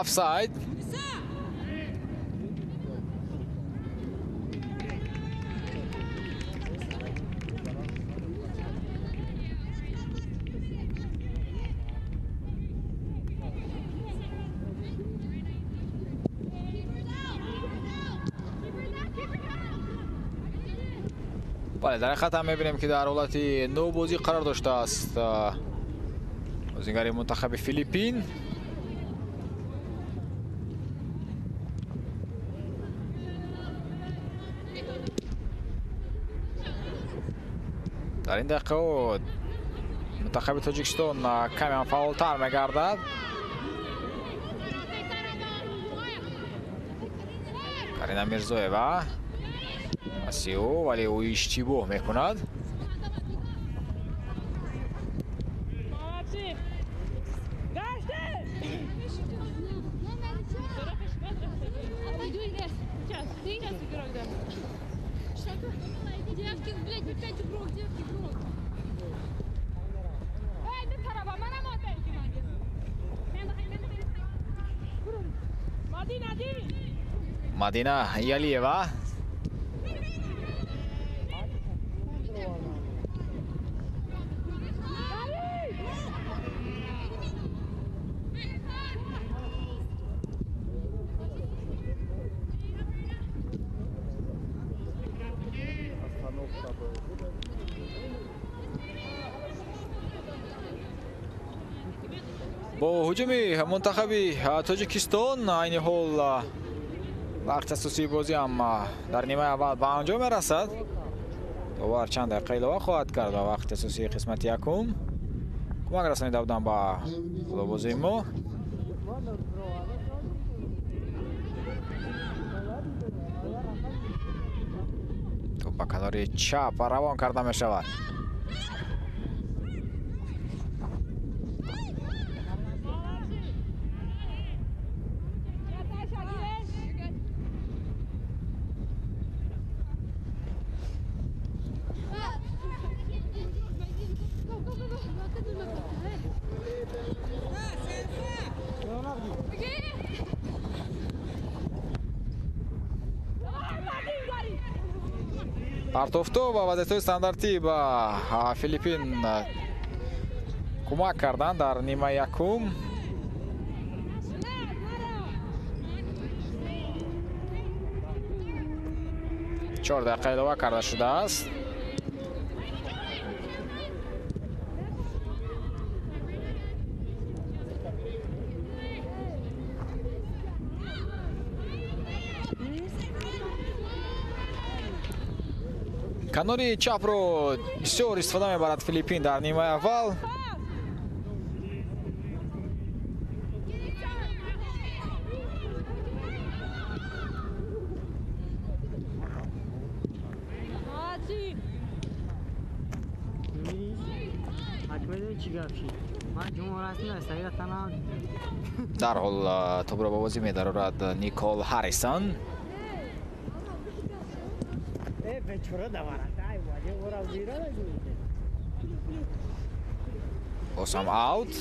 Офсайд. Бале, дар хат ҳам мебинем, ки дар ҳолати нобозӣ қарор доштааст бозигари мунтахаби Филиппин. Дар ин дақиқаҳо мунтахаби Тоҷикистон каме ҳам фаъолтар мегардад. Карина Мирзоева паси ӯ, вале ӯ иштибоҳ мекунад. Мадина Ялиева. Бо ҳуҷуми мунтахаби Тоҷикистон айни ҳол вақти асосии бозӣ ҳам дар нимаи аввал ба анҷом мерасад. Довар чанд дақиқа илова хоҳад кард ба вақти асосии қисмати якум. Кӯмак расонида буданд ба футболбозии мо. Тӯп ба канори чап равон карда мешавад. Партофто ва вазъиятҳои стандартӣ ба Филиппин кӯмак карданд дар нимаи якум. 4 дақиқа илова карда шудааст. Канори чапро бисёр истифода мебарад Филиппин дар нимаи аввал. Дарҳол тӯбро ба бозӣ медарорад Никол Ҳаррисон. Боз ҳам аут.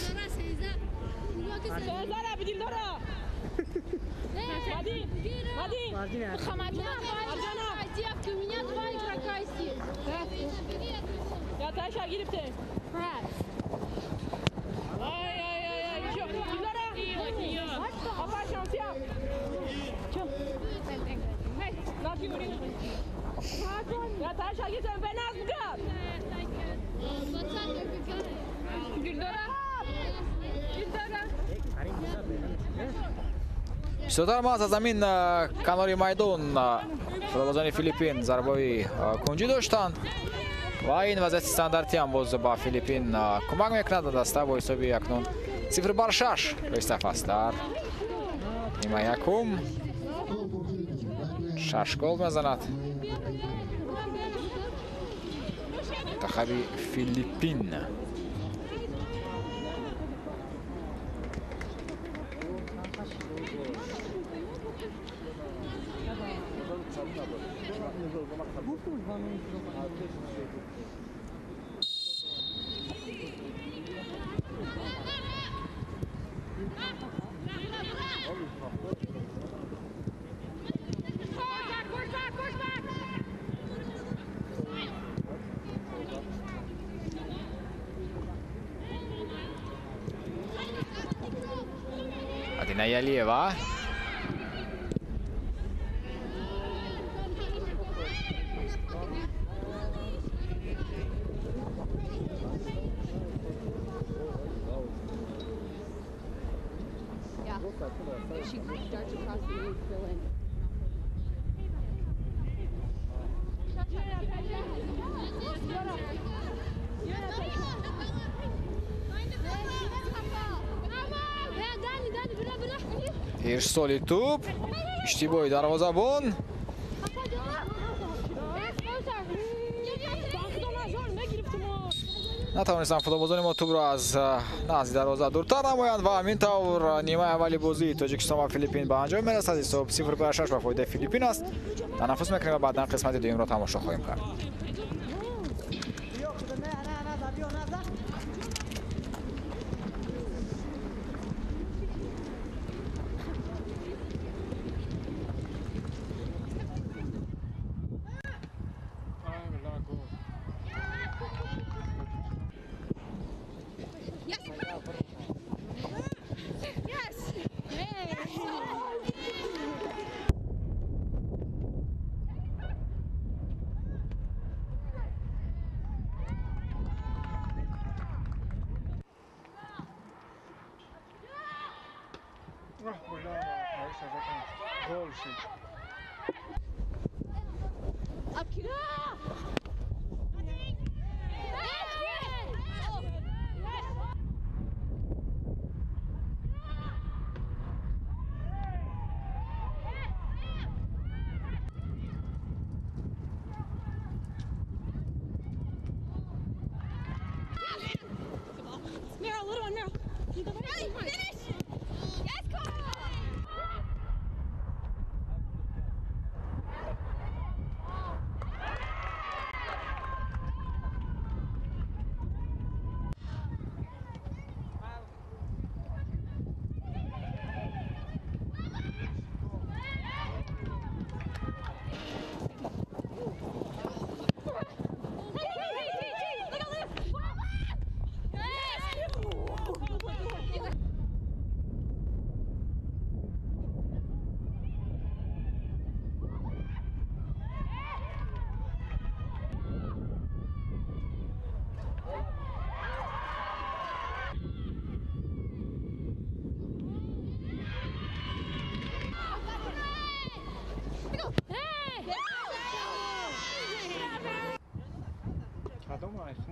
Бисёртар маҳз аз ҳамин канори майдон футболбозони Филиппин зарбаи кунҷӣ доштанд ва ин вазъияти стандартӣ ҳам боз ба Филиппин кӯмак мекунад. Даста бо ҳисоби акнун 0-6 рӯйсаф аст дар нимаи якум. 6 гол мезанад мунтахаби Филиппин. Мадина Ялиева. Ирсоли тӯб, иштибоҳи дарвозабон. Натавонистанд футболбозони мо тӯбро аз назди дарвоза дуртар намоянд ва ҳамин тавр нимаи аввали бозии Тоҷикистон ва Филиппин ба анҷом мерасад. Ҳисоб 0-6 ба фоидаи Филиппин аст. Танаффус мекунем ва баъдан қисмати дуюмро тамошо хоҳем кард.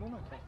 Монако.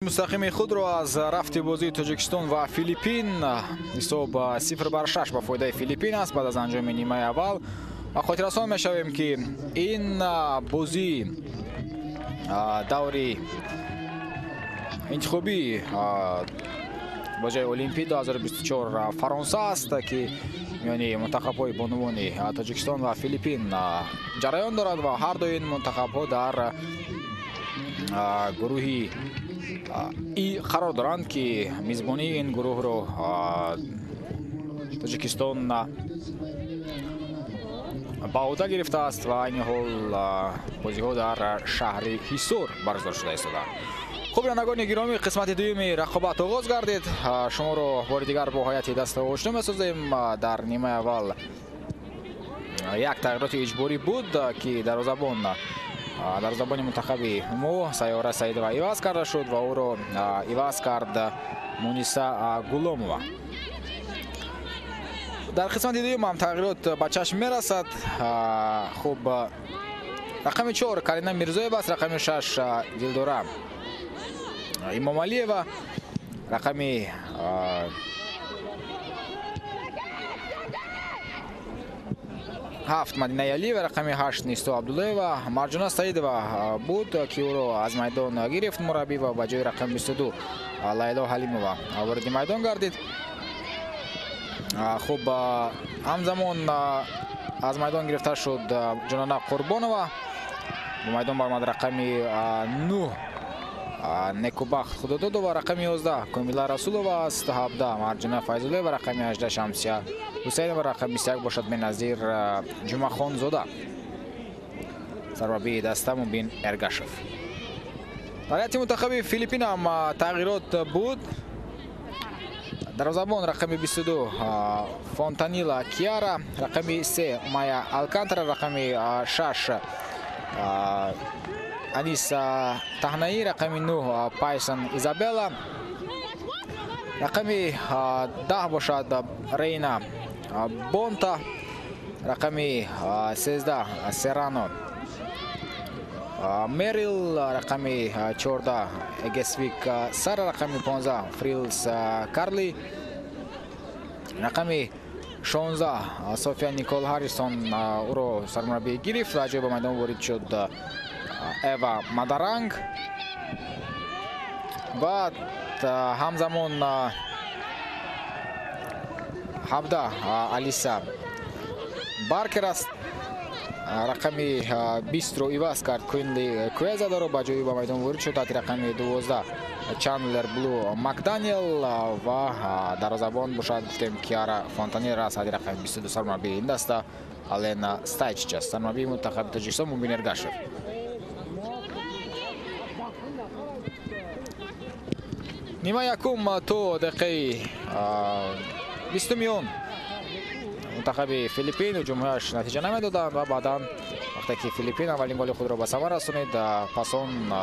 Мустақими худро аз рафти бозии Тоҷикистон ва Филиппин. Ҳисоб 0-6 ба фоидаи Филиппин аст баъд аз анҷоми нимаи аввал. Ва хотиррасон мешавем, ки ин бозӣ даври интихобии бозиҳои Олимпӣ 2024 Фаронса аст, ки миёни мунтахабҳои бонувони Тоҷикистон ва Филиппин ҷараён дорад ва ҳар дуи ин мунтахабҳо дар гурӯҳи И қарор доранд, ки мизбонии ин гурӯҳро Тоҷикистон ба ӯҳда гирифтааст ва айни ҳол бозиҳо дар шаҳри Ҳисор баргузор шуда истодаанд. Хуб, бинандагони гиромӣ, қисмати дуюми рақобат оғоз гардид. Шуморо бори дигар бо ҳайати даста ошно месозем. Дар нимаи аввал як тағйироти иҷборӣ буд, ки дарвозабони мунтахаби мо Сайёра Саидова иваз карда шуд ва ӯро иваз кард Муниса Гуломова. Дар қисмати дуюм ҳам тағйирот ба чашм мерасад. Хуб, рақами 4 Карина Мирзоева аст, рақами 6 Дилдора Имомалиева, рақами 7 Мадина Ялиева, рақами 8 Нисто Абдуллоева, Марҷона Саидова буд, ки ӯро аз майдон гирифт мураббӣ ва ба ҷои рақами 22 Лайло Ҳалимова вориди майдон гардид. Хуб, ҳамзамон аз майдон гирифта шуд Ҷонона Қурбонова. Ба майдон баромад рақами 9 Некубахт Худододова, рақами 11 Комила Расулова аст, 17 Марҷона Файзуллоева, рақами 18 Шамсия Ҳусайнова, рақами 21 бошад Беназир Ҷумъахонзода. Сармураббии даста Мубин Эргашев. Дар ҳайати мунтахаби Филиппин ҳам тағйирот буд. Дарвозабон рақами 22 Фонтанила Киара, рақами 3 Майя Алкантара, рақами 6 Аниса Таҳнаӣ, рақами 9 Пайсон Изабелла, рақами 10 бошад Рейна Бонта, рақами 13 Серано Мерил, рақами 14 Эгесвик Сара, рақами 15 Фрилс Карли, рақами 16 София Никол Ҳаррисон ӯро сармураббӣ гирифт ва ҷой ба майдон ворид шуд Эва Мадаранг. Ва ҳамзамон 17 Алиса Баркер аст. Рақами 20-ро иваз кард Куинли Куезадаро, ба ҷои ба майдон ворид шуд таҳти рақами 12 Чандлер Блу Макданиел ва дарвозабон бошад гуфтем Киара Фонтанер аст, ҳади рақами 22 сармураббии ин даста Алена Стайчич аст. Сармураббии мунтахаби Тоҷикистон Мубин Эргашев. Нимаи якум то дақиқаи 20-уми он мунтахаби Филиппин ҳуҷумҳояш натиҷа намедоданд ва баъдан вақте ки Филиппин аввалин голи худро ба самар расонид, пас он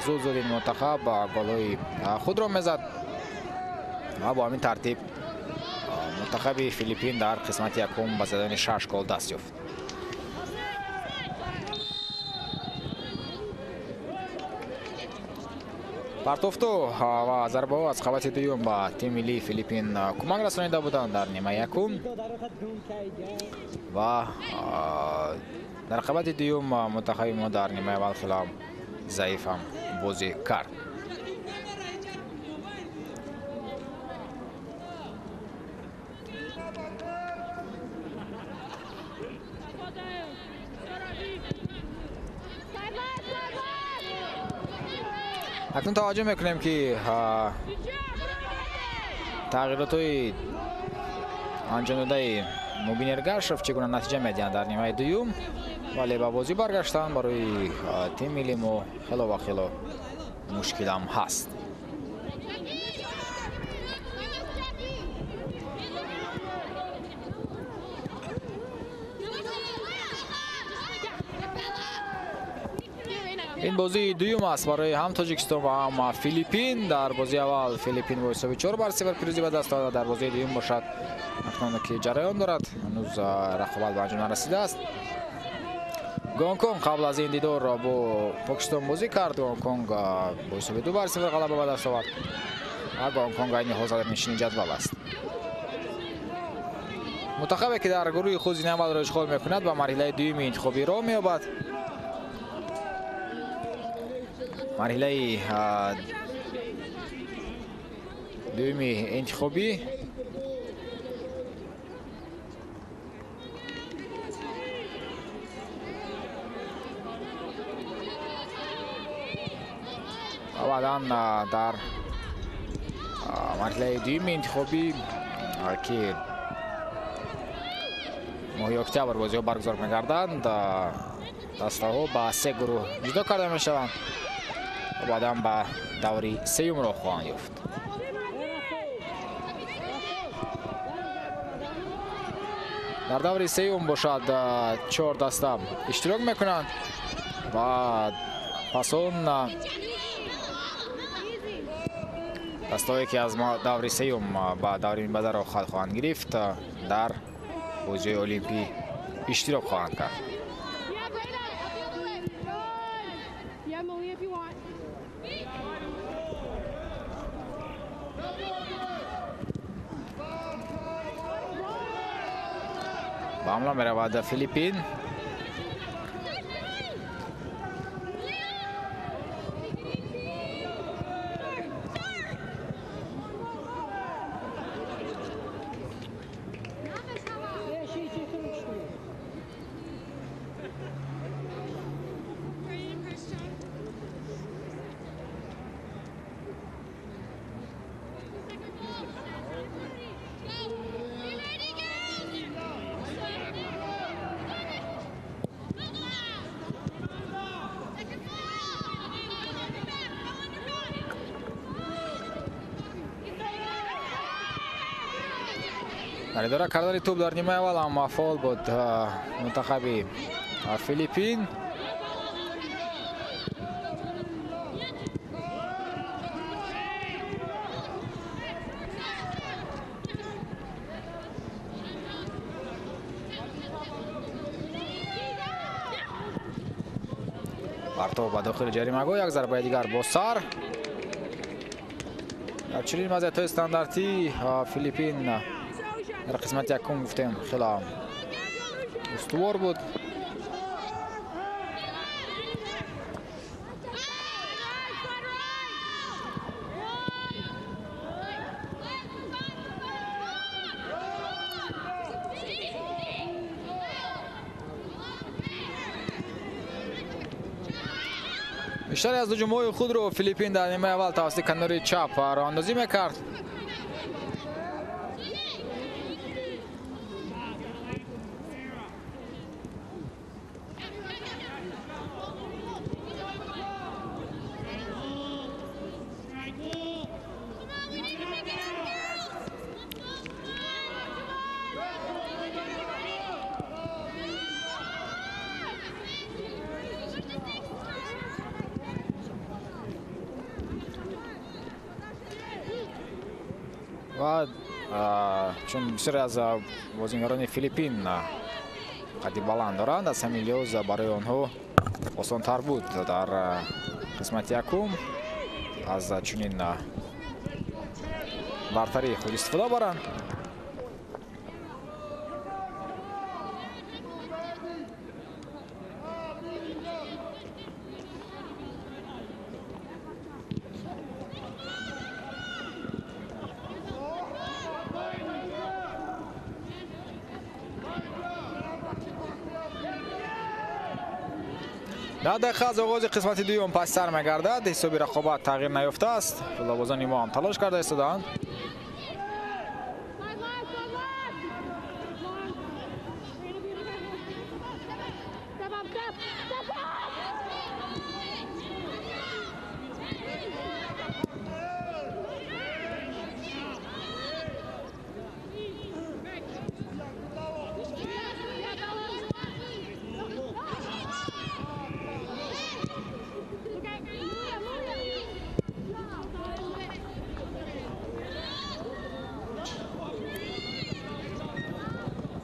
зуд зуд ин мунтахаб голҳои худро мезад ва бо ҳамин тартиб мунтахаби Филиппин дар қисмати якум ба задани 6 гол даст ёфт. Партофту ва зарбаҳо аз қабати дуюм ба тими миллии Филиппин кӯмак расонида буданд дар нимаи якум ва дар қабати дуюм мунтахаби мо дар нимаи аввал хеле ҳам заиф ҳам бозӣ кард. Акнун таваҷҷӯҳ мекунем, ки тағйиротҳои анҷомдодаи Мубин Эргашев чӣ гуна натиҷа медиҳанд дар нимаи дуюм, вале ба бозӣ баргаштан барои тими миллии мо хело ва хело мушкилам ҳаст. Ин бозии дуюм аст барои ҳам Тоҷикистон ва ҳам Филиппин. Дар бозии аввал Филиппин бо ҳисоби 4-0 пирӯзӣ ба даст овард. Дар бозии дуюм бошад акнун ки ҷараён дорад, ҳанӯз рақобат ба анҷом нарасидааст. Гонконг қабл аз ин дидор бо Покистон бозӣ кард. Гонконг бо ҳисоби 2-0 ғалаба ба даст овард ва Гонконг айни ҳол садрнишини ҷадвал аст. Мунтахабе ки дар гурӯҳи худ зини аввалро ишғол мекунад ба марҳилаи дуюми интихобӣ роҳ меёбад. Марҳилаи дуюми интихобӣ ва баъдан дар марҳилаи дуюми интихобӣ ки моҳи октябр бозиҳо баргузор мегарданд, дастаҳо ба се гурӯҳ ҷудо карда мешаванд ва баъдан ба даври сеюм роҳ хоҳанд ёфт. Дар даври сеюм бошад 4 даста иштирок мекунанд ва пас он дастаҳое ки аз даври сеюм ба даври минбаъда роҳ хоҳанд гирифт дар бозиҳои олимпӣ иштирок хоҳанд кард. Ба ҳамла меравад Филиппин. Дар идора кардани тӯб дар нимаи аввал ҳам фаъол буд мунтахаби Филиппин. Партов ба дохили ҷаримагоҳ, як зарбаи дигар бо сар. Дар чунин вазъиятҳои стандартӣ Филиппин дар қисмати якум гуфтем хеле устувор буд. Бештари аз ҳуҷумҳои худро Филиппин дар нимаи аввал тавассути канори чап роҳандозӣ мекард. Ва чун бисёре аз бозингарони Филиппин қадди баланд доранд, аз ҳамин лиҳоз барои онҳо осонтар буд дар қисмати якум аз чунин бартарии худ истифода баранд. 10 дақиқа аз оғози қисмати дуюм пас сар мегардад. Ҳисоби рақобат тағйир наёфтааст. Футболбозони мо ҳам талош карда истодаанд.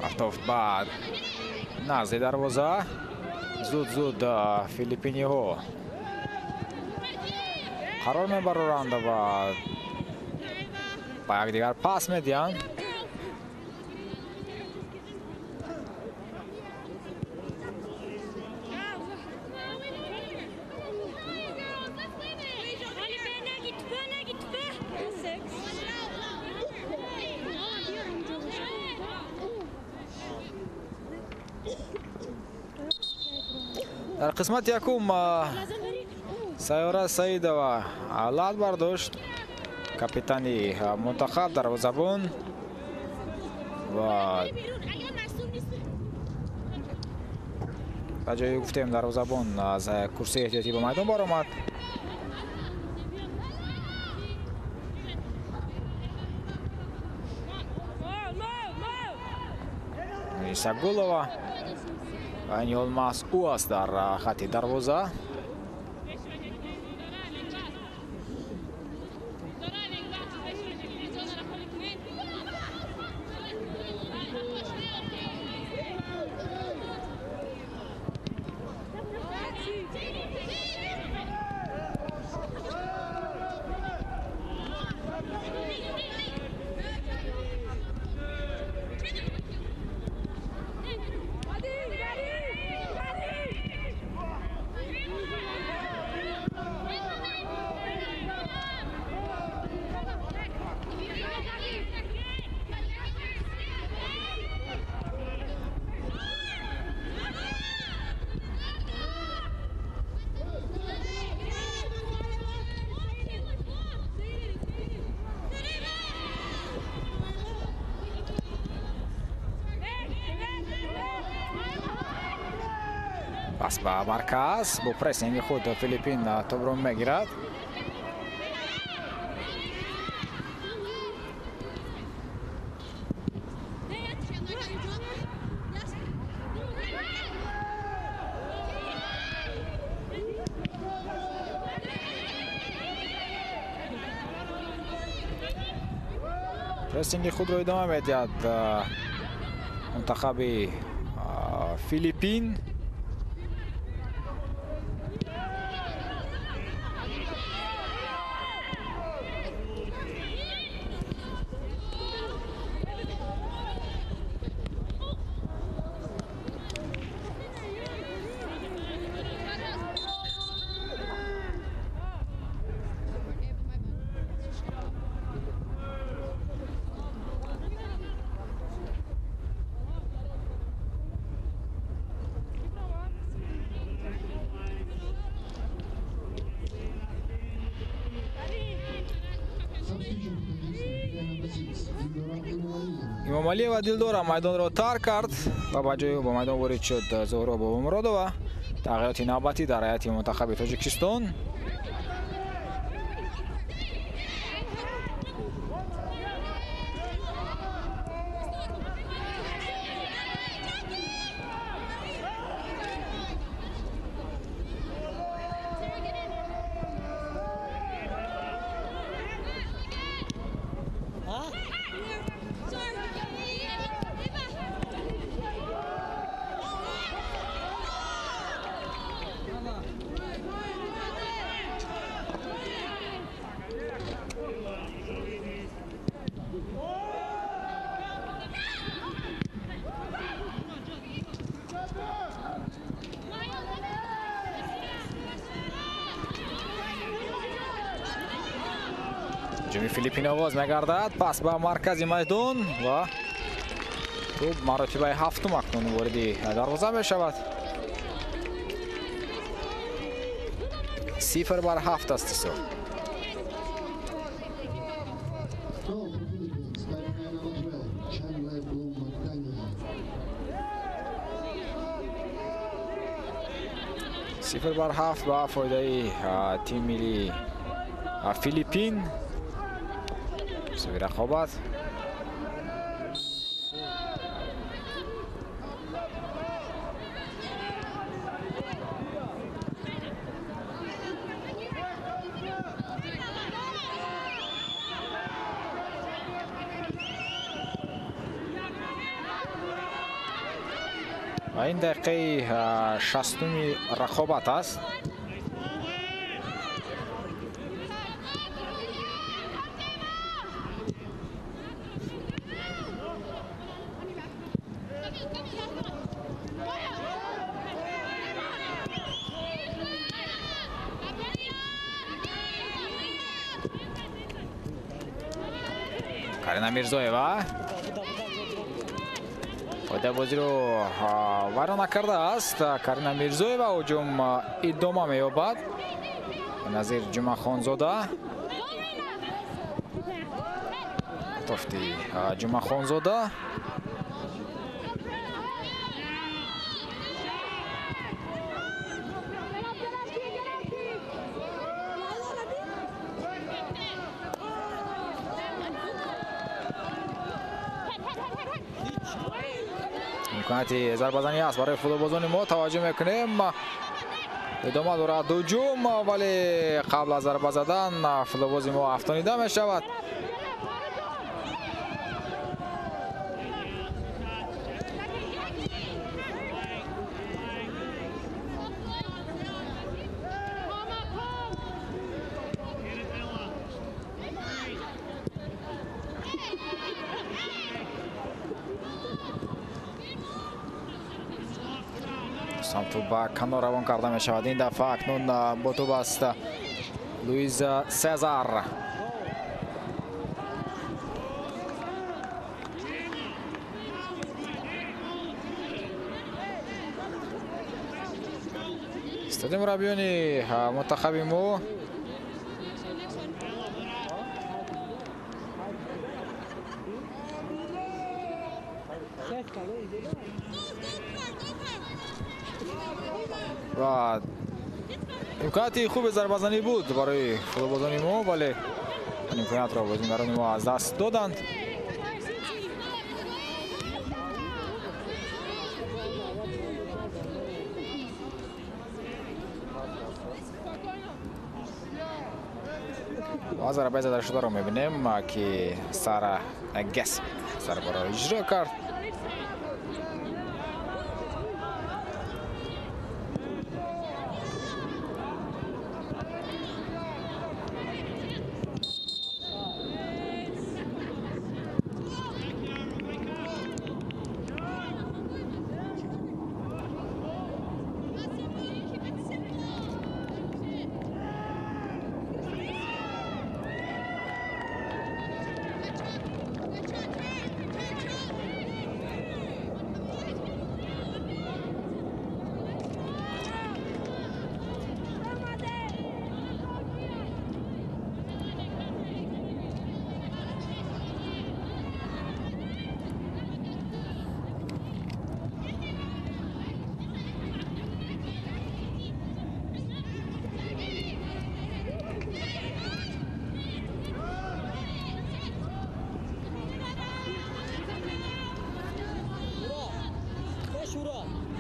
Партофт ба назди дарвоза. Зуд-зуд филиппиниҳо қарор мебароранд ва ба якдигар пас медиҳанд. Дар қисмати якум Сайёра Саидова лат бардошт, капитани мунтахаб, дарвозабон ва ба ҷои гуфтем дарвозабон аз курсии эҳтиётӣ ба майдон баромад. Исагулова айни ҳол масъул аст дар хати дарвоза. Пас ба марказ бо прессинги худ Филиппин топро мегирад. Прессинги худро идома медиҳад мунтахаби Филиппин. Имомалиева Дилдора майдонро тарк кард ва ба ҷои ӯ ба майдон ворид шуд Зуҳро Бобомуродова. Тағйироти навбатӣ дар ҳайати мунтахаби Тоҷикистон. Ҳуҷуми Филиппин оғоз мегардад. Пас ба маркази майдон ва тӯб маротибаи ҳафтум акнун вориди дарвоза мешавад. 0-7 аст ҳисоб. 0-7 ба фоидаи тими миллии Филиппин. Ҳисоби рақобат. Ва ин дақиқаи 60-уми рақобат аст. Карина Мирзоева ода бозиро вайрон накардааст. Карина Мирзоева ҳуҷум идома меёбад. Назир Ҷумъахонзода, тофти Ҷумъахонзода. Имконияти зарбазанӣ аст барои футболбозони мо. Таваҷҷӯҳ мекунем, идома дорад ҳуҷум, вале қабл аз зарба задан футболбози мо афтонида мешавад. Самту ба канор равон карда мешавад. Ин дафъа акнун бо тӯб аст Луиза Сезар. Истоди мураббиёни мунтахаби мо ва имконияти хуби зарбазанӣ буд барои футболбозони мо, вале имкониятро бозингарони мо аз даст доданд. Ва зарбаи задашударо мебинем, ки Сара Гес зарбаро иҷро кард.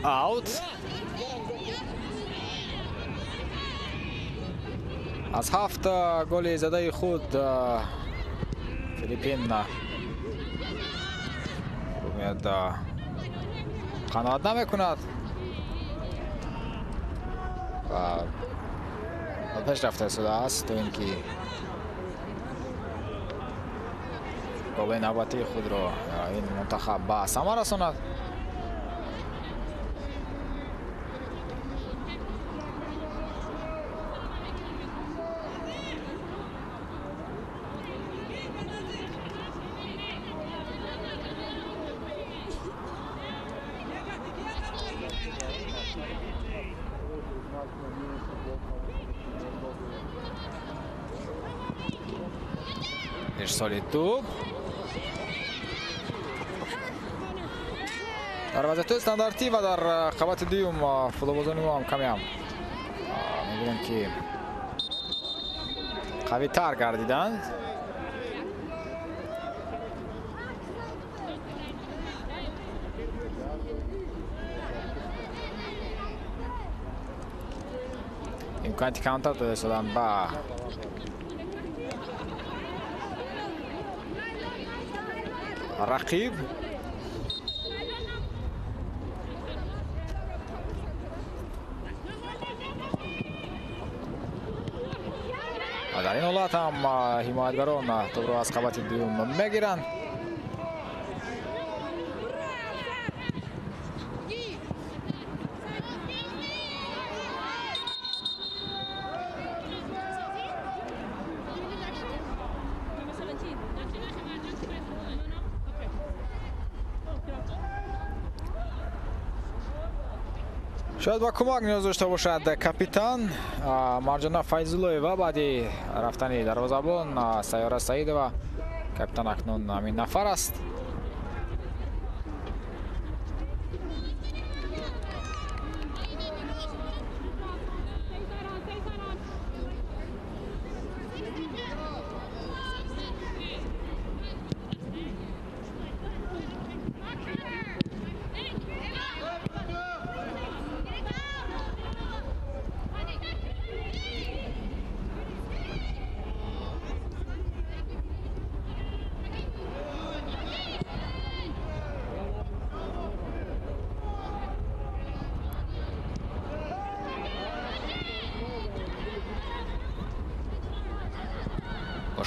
Аут. Аз 7 голи задаи худ Филиппин умед қаноат намекунад ва пеш рафта истодааст, то ин ки голи навбатии худро ин мунтахаб ба самар расонад. Ирсоли тӯб дар вазъиятҳои стандартӣ ва дар қабати дуюм футболбозони мо ҳам камеам мебинем, ки қавитар гардиданд. Имконияти камтар дода истоданд ба рақиб. Ва дар ин ҳолат ҳам ҳимоятгарон тӯбро аз қабати дуюм мегиранд. Шояд ба кӯмак ниёз дошта бошад капитан Марҷона Файзуллоева. Баъди рафтани дарвозабон Сайёра Саидова капитан акнун ҳамин нафар аст.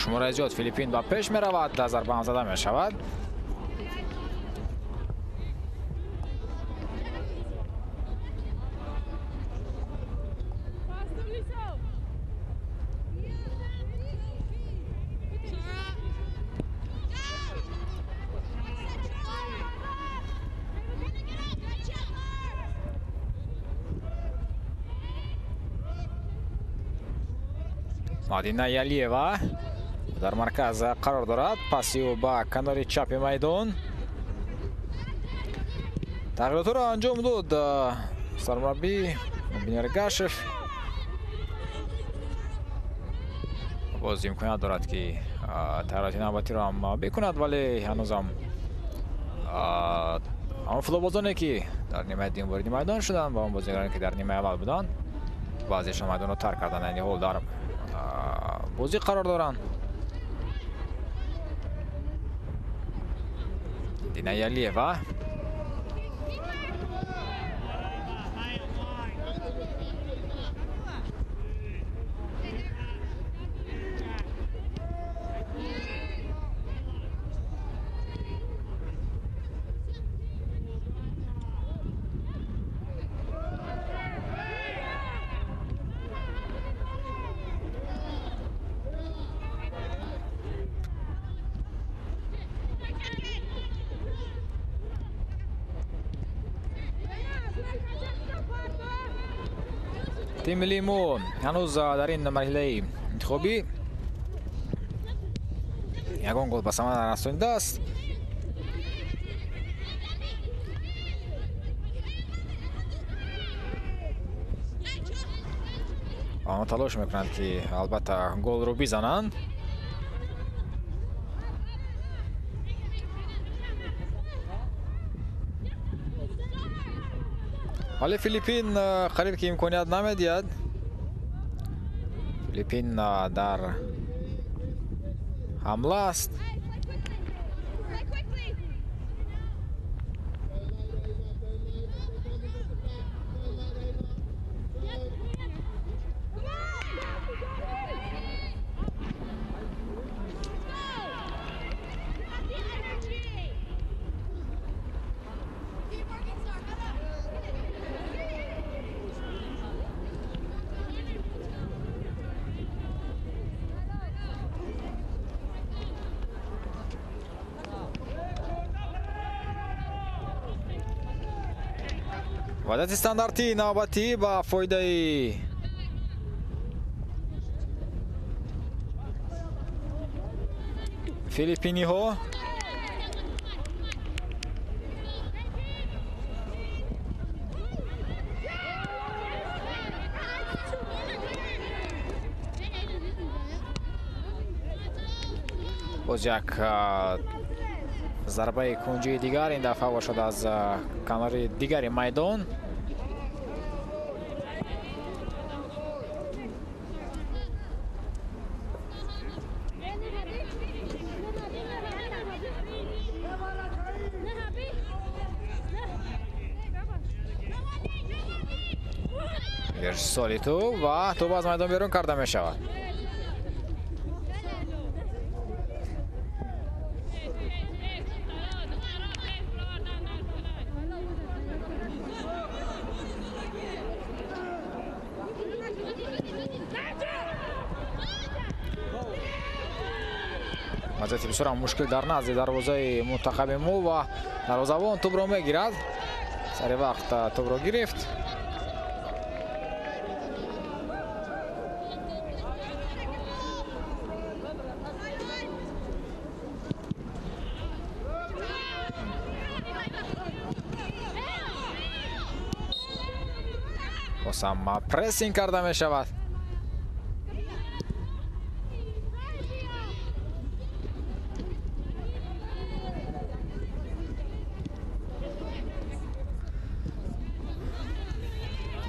Шумораи зиёд Филиппин ба пеш меравад, зарба ҳам зада мешавад. Мадина Ялиева дар марказ қарор дорад. Паси ӯ ба канори чапи майдон. Тағйиротҳоро анҷом дод сармураббӣ Бинергашев. Боз имконият дорад, ки тағйироти навбатиро ҳам бикунад, вале ҳанӯзам он футболбозоне, ки дар нимаи дуюм вориди майдон шуданд ва он бозигароне, ки дар нимаи аввал буданд, баъзеашон майдонро тарк карданд, айни ҳол дар бозӣ қарор доранд. Дина Ялиева. Тими миллии мо ҳанӯз дар ин марҳилаи интихобӣ ягон гол ба самар нарасонидааст. Онҳо талош мекунанд, ки албатта голро бизананд. Вале Филиппин қариб ки имконият намедиҳад. Филиппин дар ҳамла аст. Вазъияти стандартии навбатӣ ба фоидаи филиппиниҳо. Боз як зарбаи кунҷии дигар, ин дафъа бошад аз канори дигари майдон. Ирсоли тӯб ва тӯб аз майдон берун карда мешавад. Вазъияти бисёр ҳам мушкил дар назди дарвозаи мунтахаби мо ва дарвозабон тӯбро мегирад. Сари вақт тӯбро гирифт. Боз прессинг карда мешавад.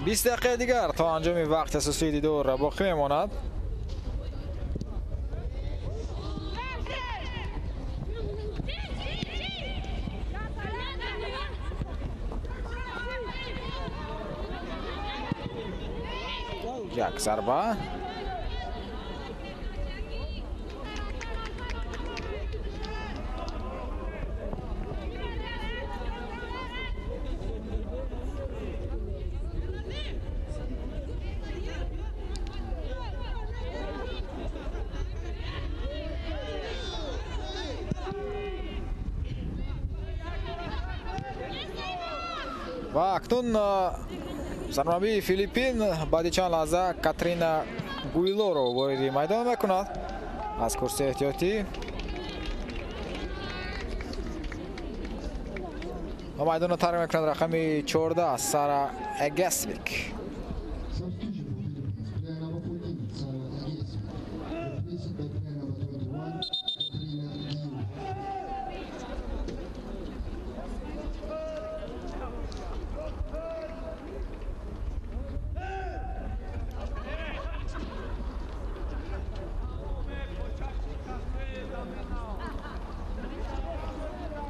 20 дақиқаи дигар то анҷоми вақти асосии дидор боқӣ мемонад. Як зарба. Ва акнун сармураббии Филиппин баъди чанд лаҳза Катрина Гуилоро вориди майдон мекунад аз курсии эҳтиётӣ. Ва майдонро тарк мекунад рақами 14 Сара Эгесвик.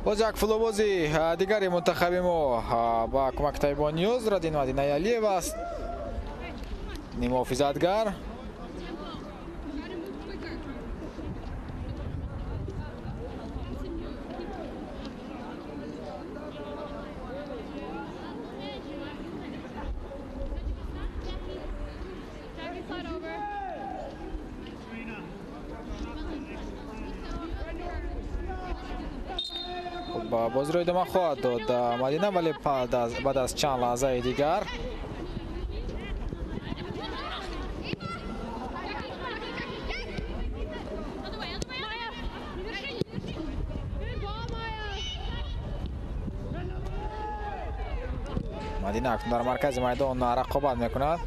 Боз як фулобози дигари мунтахаби мо ба кӯмаки табибон ниёз дорад. Ин Мадина Ялиева аст, нимуҳофизатгар. Бозиро идома хоҳад дод Мадина, вале баъд аз чанд лаҳзаи дигар. Мадина акнун дар маркази майдон рақобат мекунад.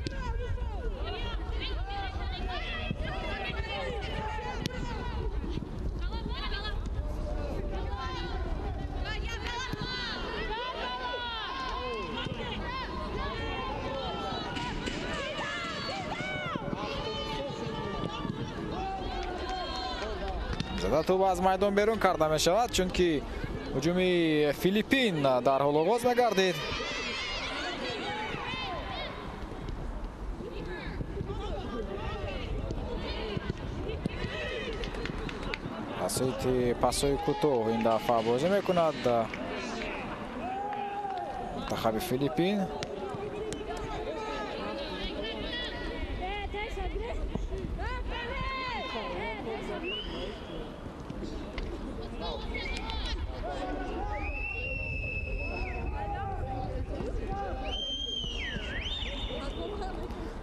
Тӯб аз майдон берун карда мешавад, чунки ҳуҷуми Филиппин дар ҳол оғоз мегардид. Пасои пасои кӯтоҳ ин дафъа бозӣ мекунад мунтахаби Филиппин.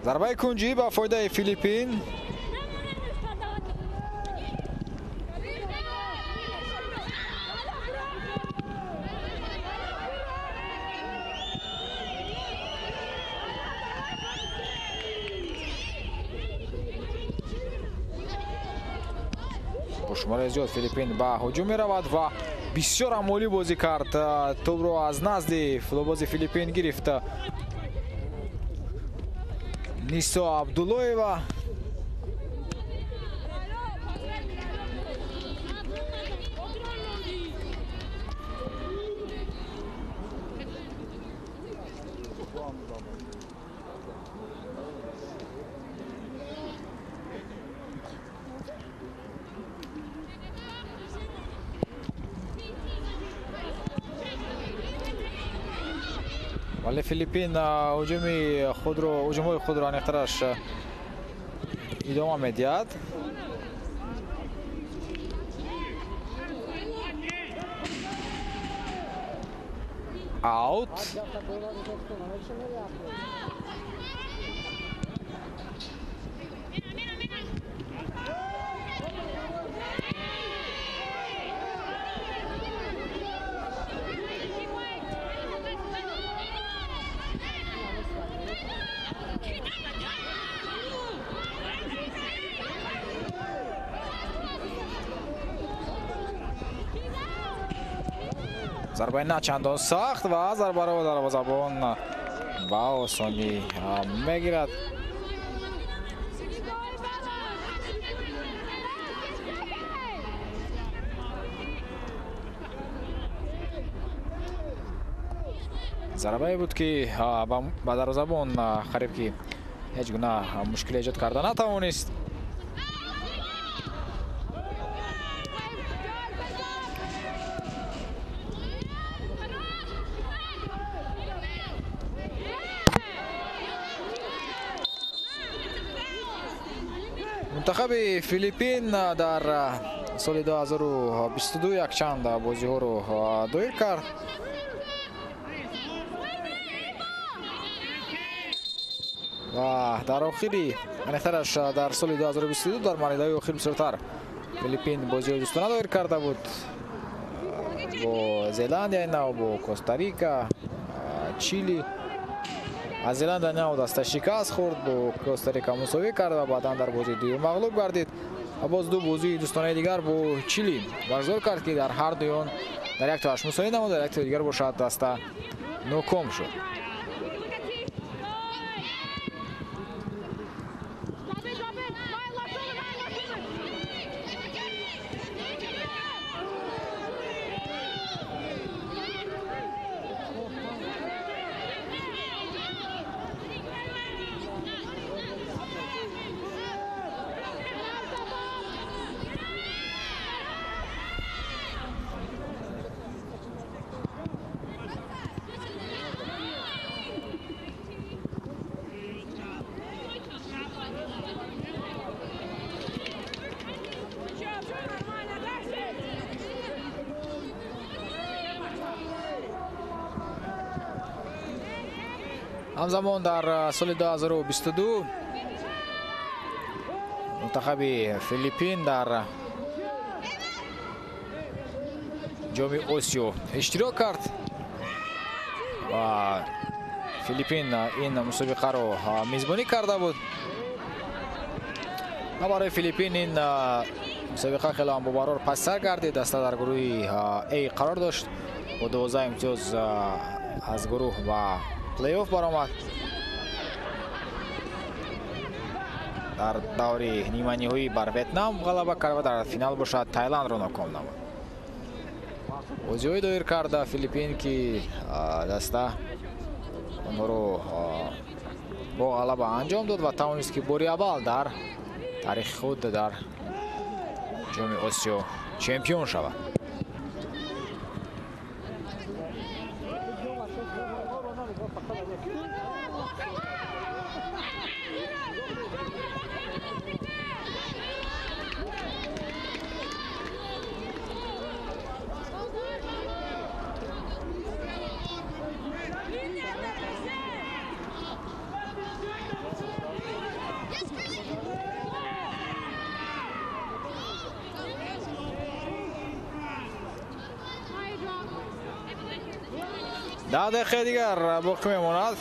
Зарбаи кунҷӣ ба фоидаи Филиппин. Бо шумораи зиёд Филиппин ба ҳуҷум меравад ва бисёр амолӣ бозӣ кард. Тӯбро аз назди фулобози Филиппин гирифт Нисо Абдуллоева. Вале Филиппин ҳуҷумҳои худро аниқтараш идома медиҳад. Аут. Зарбаи на чандон сахт ва зарбаро дарвозабон ба осонӣ мегирад. Зарбае буд, ки ба дарвозабон қариб ки ҳеҷ гуна мушкиле эҷод карда натавонист. Мунтахаби Филиппин дар соли 2022 якчанд бозиҳоро доир кард. Ва дар охири, аниқтараш дар соли 2022 дар марҳилаи охир бисёртар Филиппин бозиҳои дӯстона доир карда буд бо Зеландияи Нав, бо Коста-Рика, Чили. Аз Зеландия Нав даста шикаст хӯрд, бо Коста-Рика мусовӣ кард ва баъдан дар бозии дуюм мағлуб гардид ва боз ду бозии дӯстонаи дигар бо Чили баргузор кард, ки дар ҳар дуи он дар як тоаш мусовӣ намуд, дар як тои дигар бошад даста ноком шуд. Ҳамзамон дар соли 2022 мунтахаби Филиппин дар ҷоми Осиё иштирок кард ва Филиппин ин мусобиқаро мизбонӣ карда буд. Ва барои Филиппин ин мусобиқа хеле ҳам бобарор пасттар гардид. Даста дар гурӯҳи А қарор дошт, бо 12 имтиёз аз гурӯҳ ба плей-офф баромад. Дар даври ниманиҳоӣ бар Ветнам ғалаба кард ва дар финал бошад Тайландро ноком намуд. Бозиҳое доир карда Филиппин, ки даста онҳоро бо ғалаба анҷом дод ва тавонист, ки бори аввал дар таърихи худ дар ҷоми Осиё чемпион шавад. 10 дақиқаи дигар боқӣ мемонад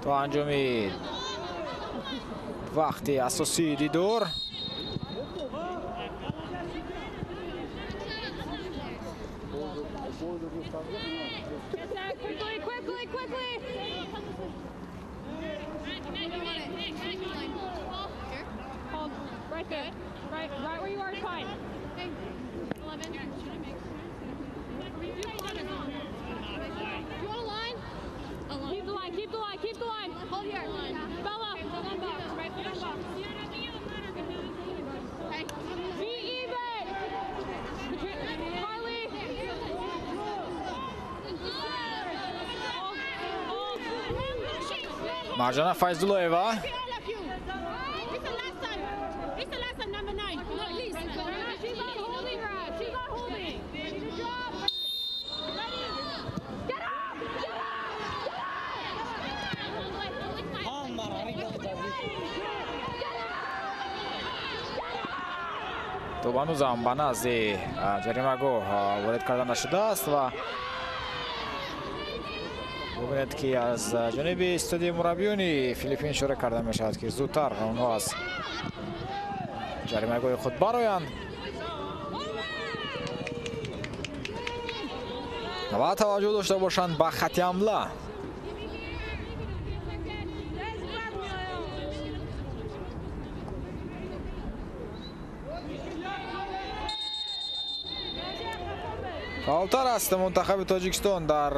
то анҷоми вақти асосии дидор. Марҷона Файзуллоева Топ ҳанӯз ҳам ба назди ҷаримагоҳ ворид карда нашудааст ва бубинед, ки аз ҷониби студияи мураббиёни Филиппин ишора карда мешавад, ки зудтар онҳо аз ҷаримагоҳи худ бароянд ва таваҷҷӯҳ дошта бошанд ба хати ҳамла. Фаъолтар аст мунтахаби Тоҷикистон дар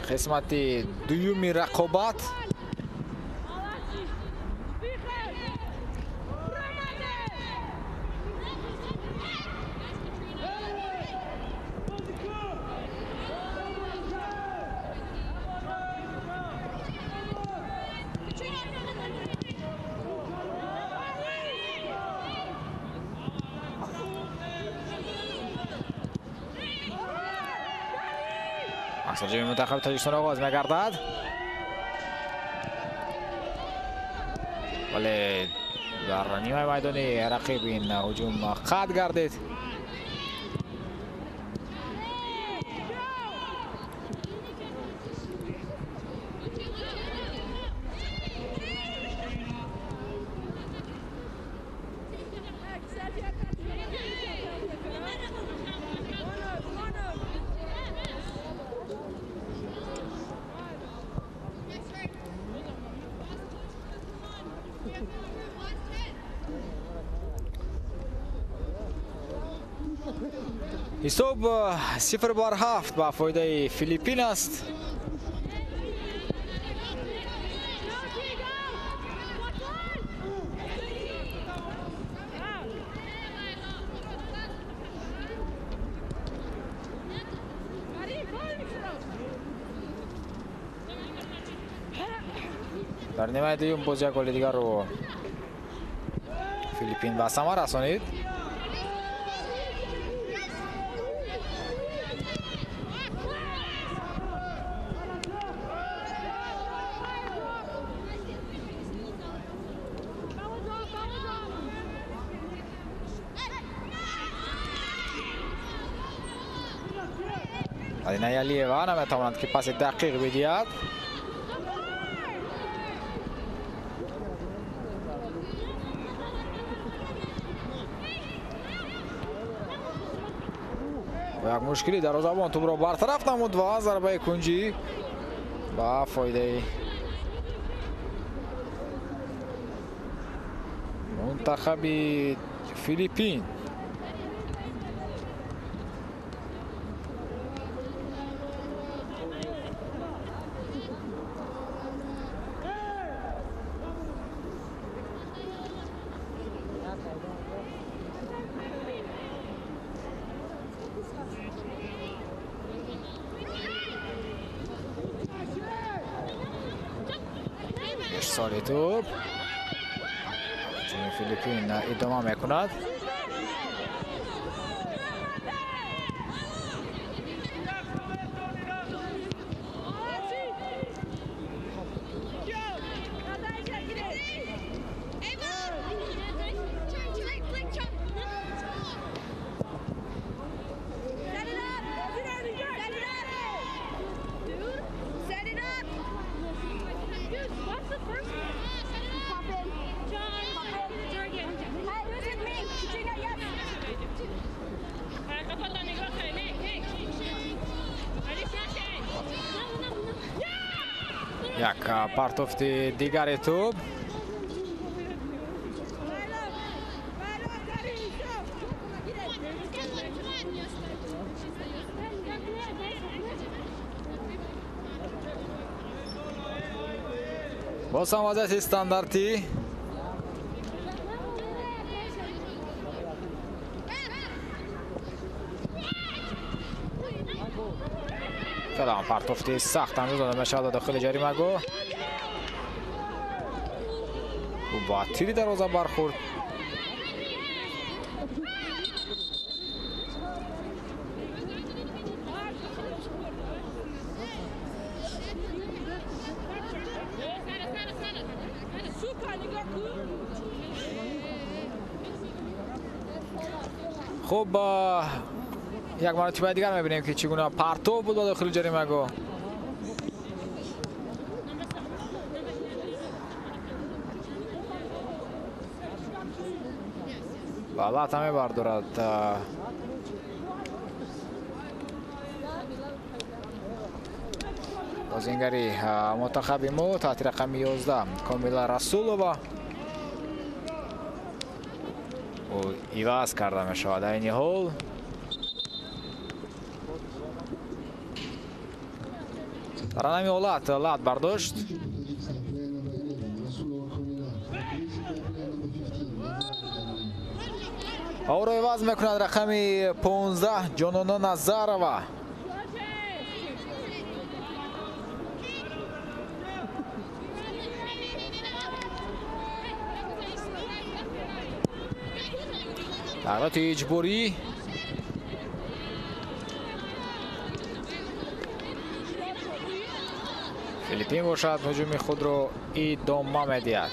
қисмати дуюми рақобат. Ҳуҷуми мунтахаби Тоҷикистон оғоз мегардад, вале дар нимаи майдони рақиб ин ҳуҷум қатъ гардид. Ҳисоб 0-7 ба фоидаи Филиппин аст. Дар нимаи дуюм боз як голи дигарро Филиппин ба самар расонид. Алина Ялиева наметавонад, ки паси дақиқ бидиҳад. Бо як мушкилӣ дарвозабон тӯбро бартараф намуд ва зарбаи кунҷӣ ба фоидаи мунтахаби Филиппин. Ирсоли тӯб ҳуҷуми Филиппин идома мекунад. Як партофти дигари тӯб. Боз ҳам вазъияти стандартӣ. Фелан партофти сахт андоз дода мешавад дохили ҷаримагоҳ. Ӯ ба тири дарвоза бархӯрд. Хуб, як маротиба дигар мебинем, ки чӣ гуна партов буд ба дохили ҷаримагоҳ. Ва лата мебардорад бозингари мунтахаби мо таҳти рақами 11 Комила Расулова. Ӯ иваз карда мешавад айни ҳол. Дар ҳамин ҳолат лат бардошт. Ва ӯро иваз мекунад рақами 15 Ҷонона Назарова. Тағйироти иҷборӣ. Филиппин бошад ҳуҷуми худро идома медиҳад.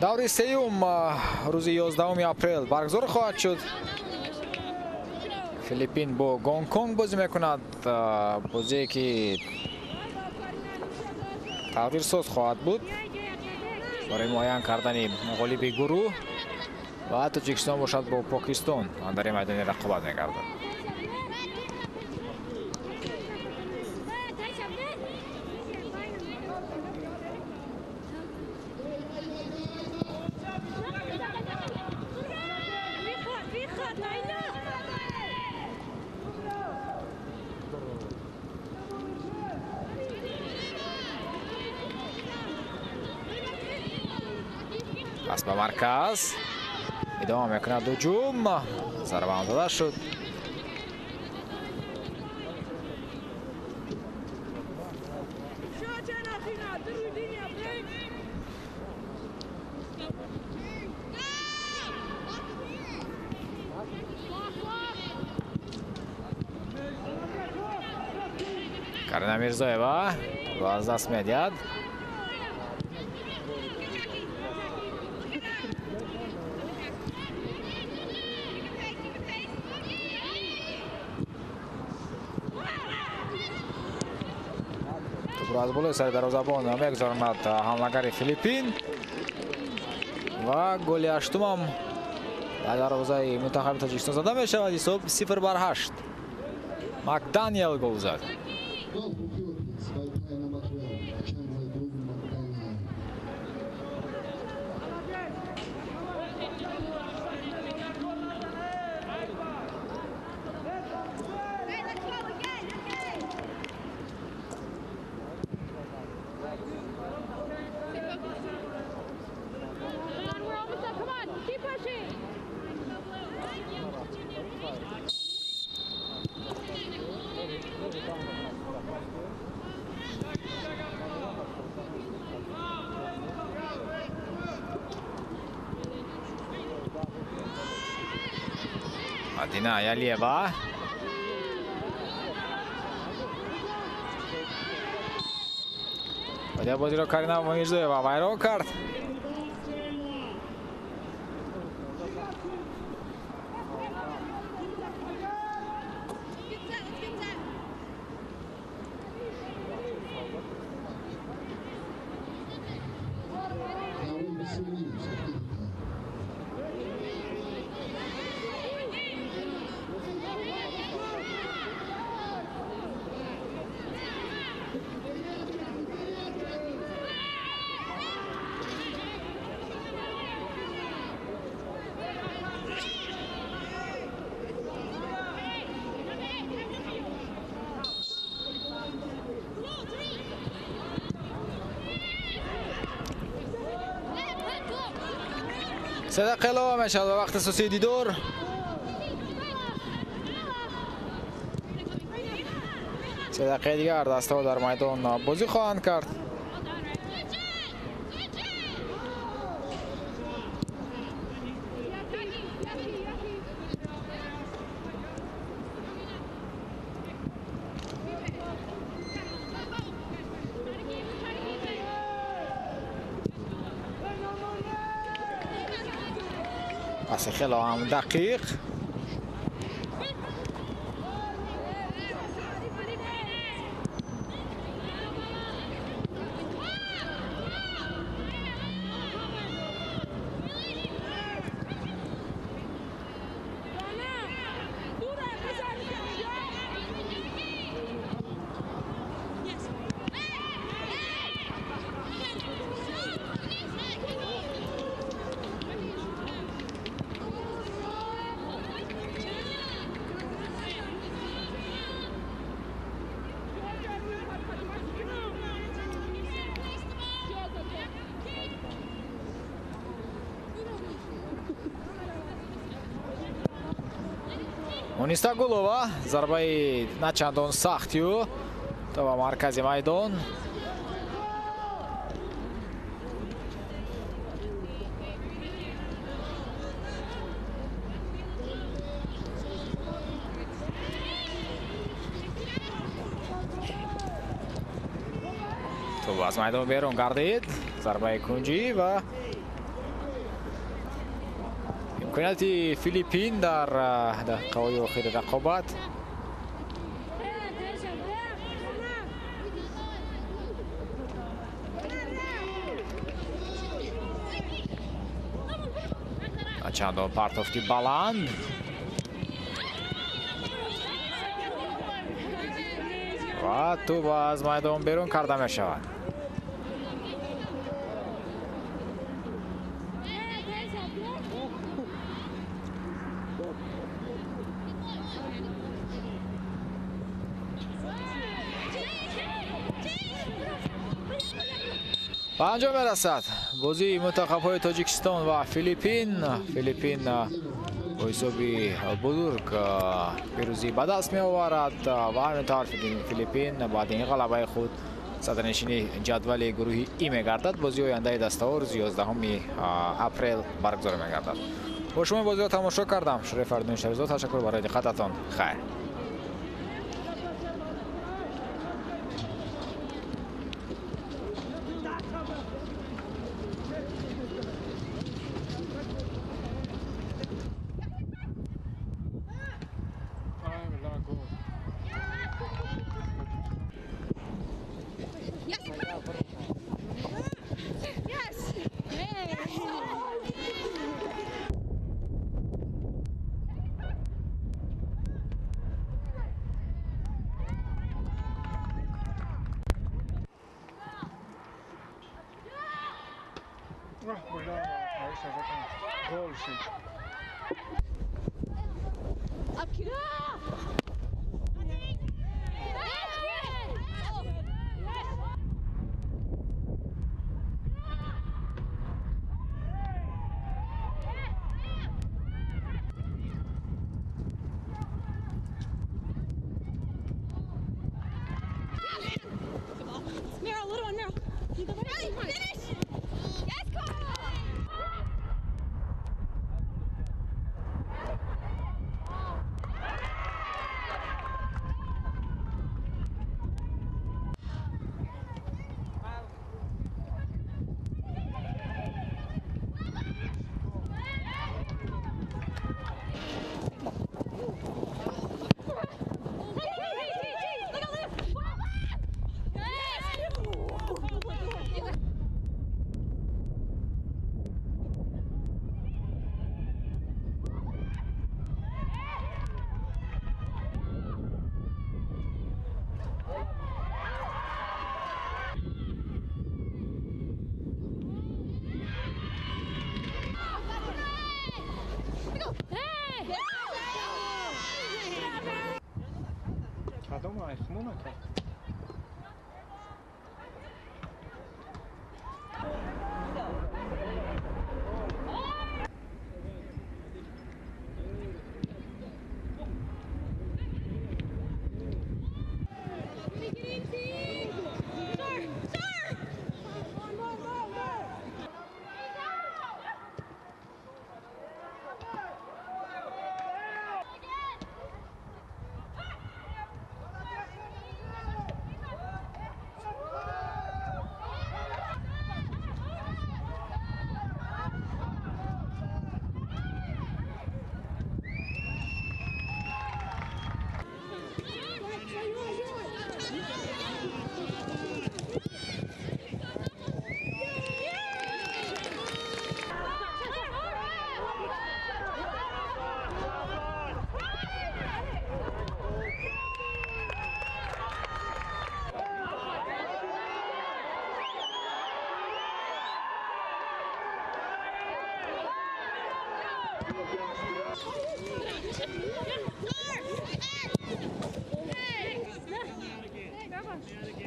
Даври сеюм рӯзи 11 апрел баргузор хоҳад шуд. Филиппин бо Гонконг бозӣ мекунад, бозие ки тақдирсоз хоҳад буд барои муайян кардани ғолиби гурӯҳ ва Тоҷикистон бошад бо Покистон дар ин майдони рақобат мегардад. Пас ба марказ идома мекунад ҳуҷум. Зарба ҳам зада шуд. Карина Мирзоева аз даст медиҳад. Аз болои сари дарвозабон мегузаронад ҳамлагари Филиппин ва голи ҳаштумам дар дарвозаи мунтахаби Тоҷикистон зада мешавад. Ҳисоб 0-8. Макданиел гол зад. Мадина Ялиева. Бозиро Карина Мирзоева вайрон кард. 3 دقیقه علاوه میشود به وقت اساسی دیدار. 3 дақиқаи дигар дастаҳо дар майдон бозӣ хоҳанд кард. پس خیلی هم دقیق. Униста Гулова зарбаи начандон сахтию то ба маркази майдон. Тӯб аз майдон берун гардид. Зарбаи кунҷӣ ва имконияти Филиппин дар дақиқаҳои охири рақобат. Чандон партофти баланд. Ва тӯб аз майдон берун карда мешавад. Ба анҷом мерасад бозии мунтахабҳои Тоҷикистон ва Филиппин. Филиппин бо ҳисоби бузург пирӯзӣ ба даст меоварад ва ҳамин тавр Филиппин баъди ин ғалабаи худ садрнишини ҷадвали гурӯҳи И мегардад. Бозии ояндаи дастаҳо рӯзи 11 апрел баргузор мегардад. Бо шумо бозиро тамошо кардам. Шӯрои Фаридун Шарифзод, ташаккур барои диққататон. Хайр.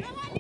Давай.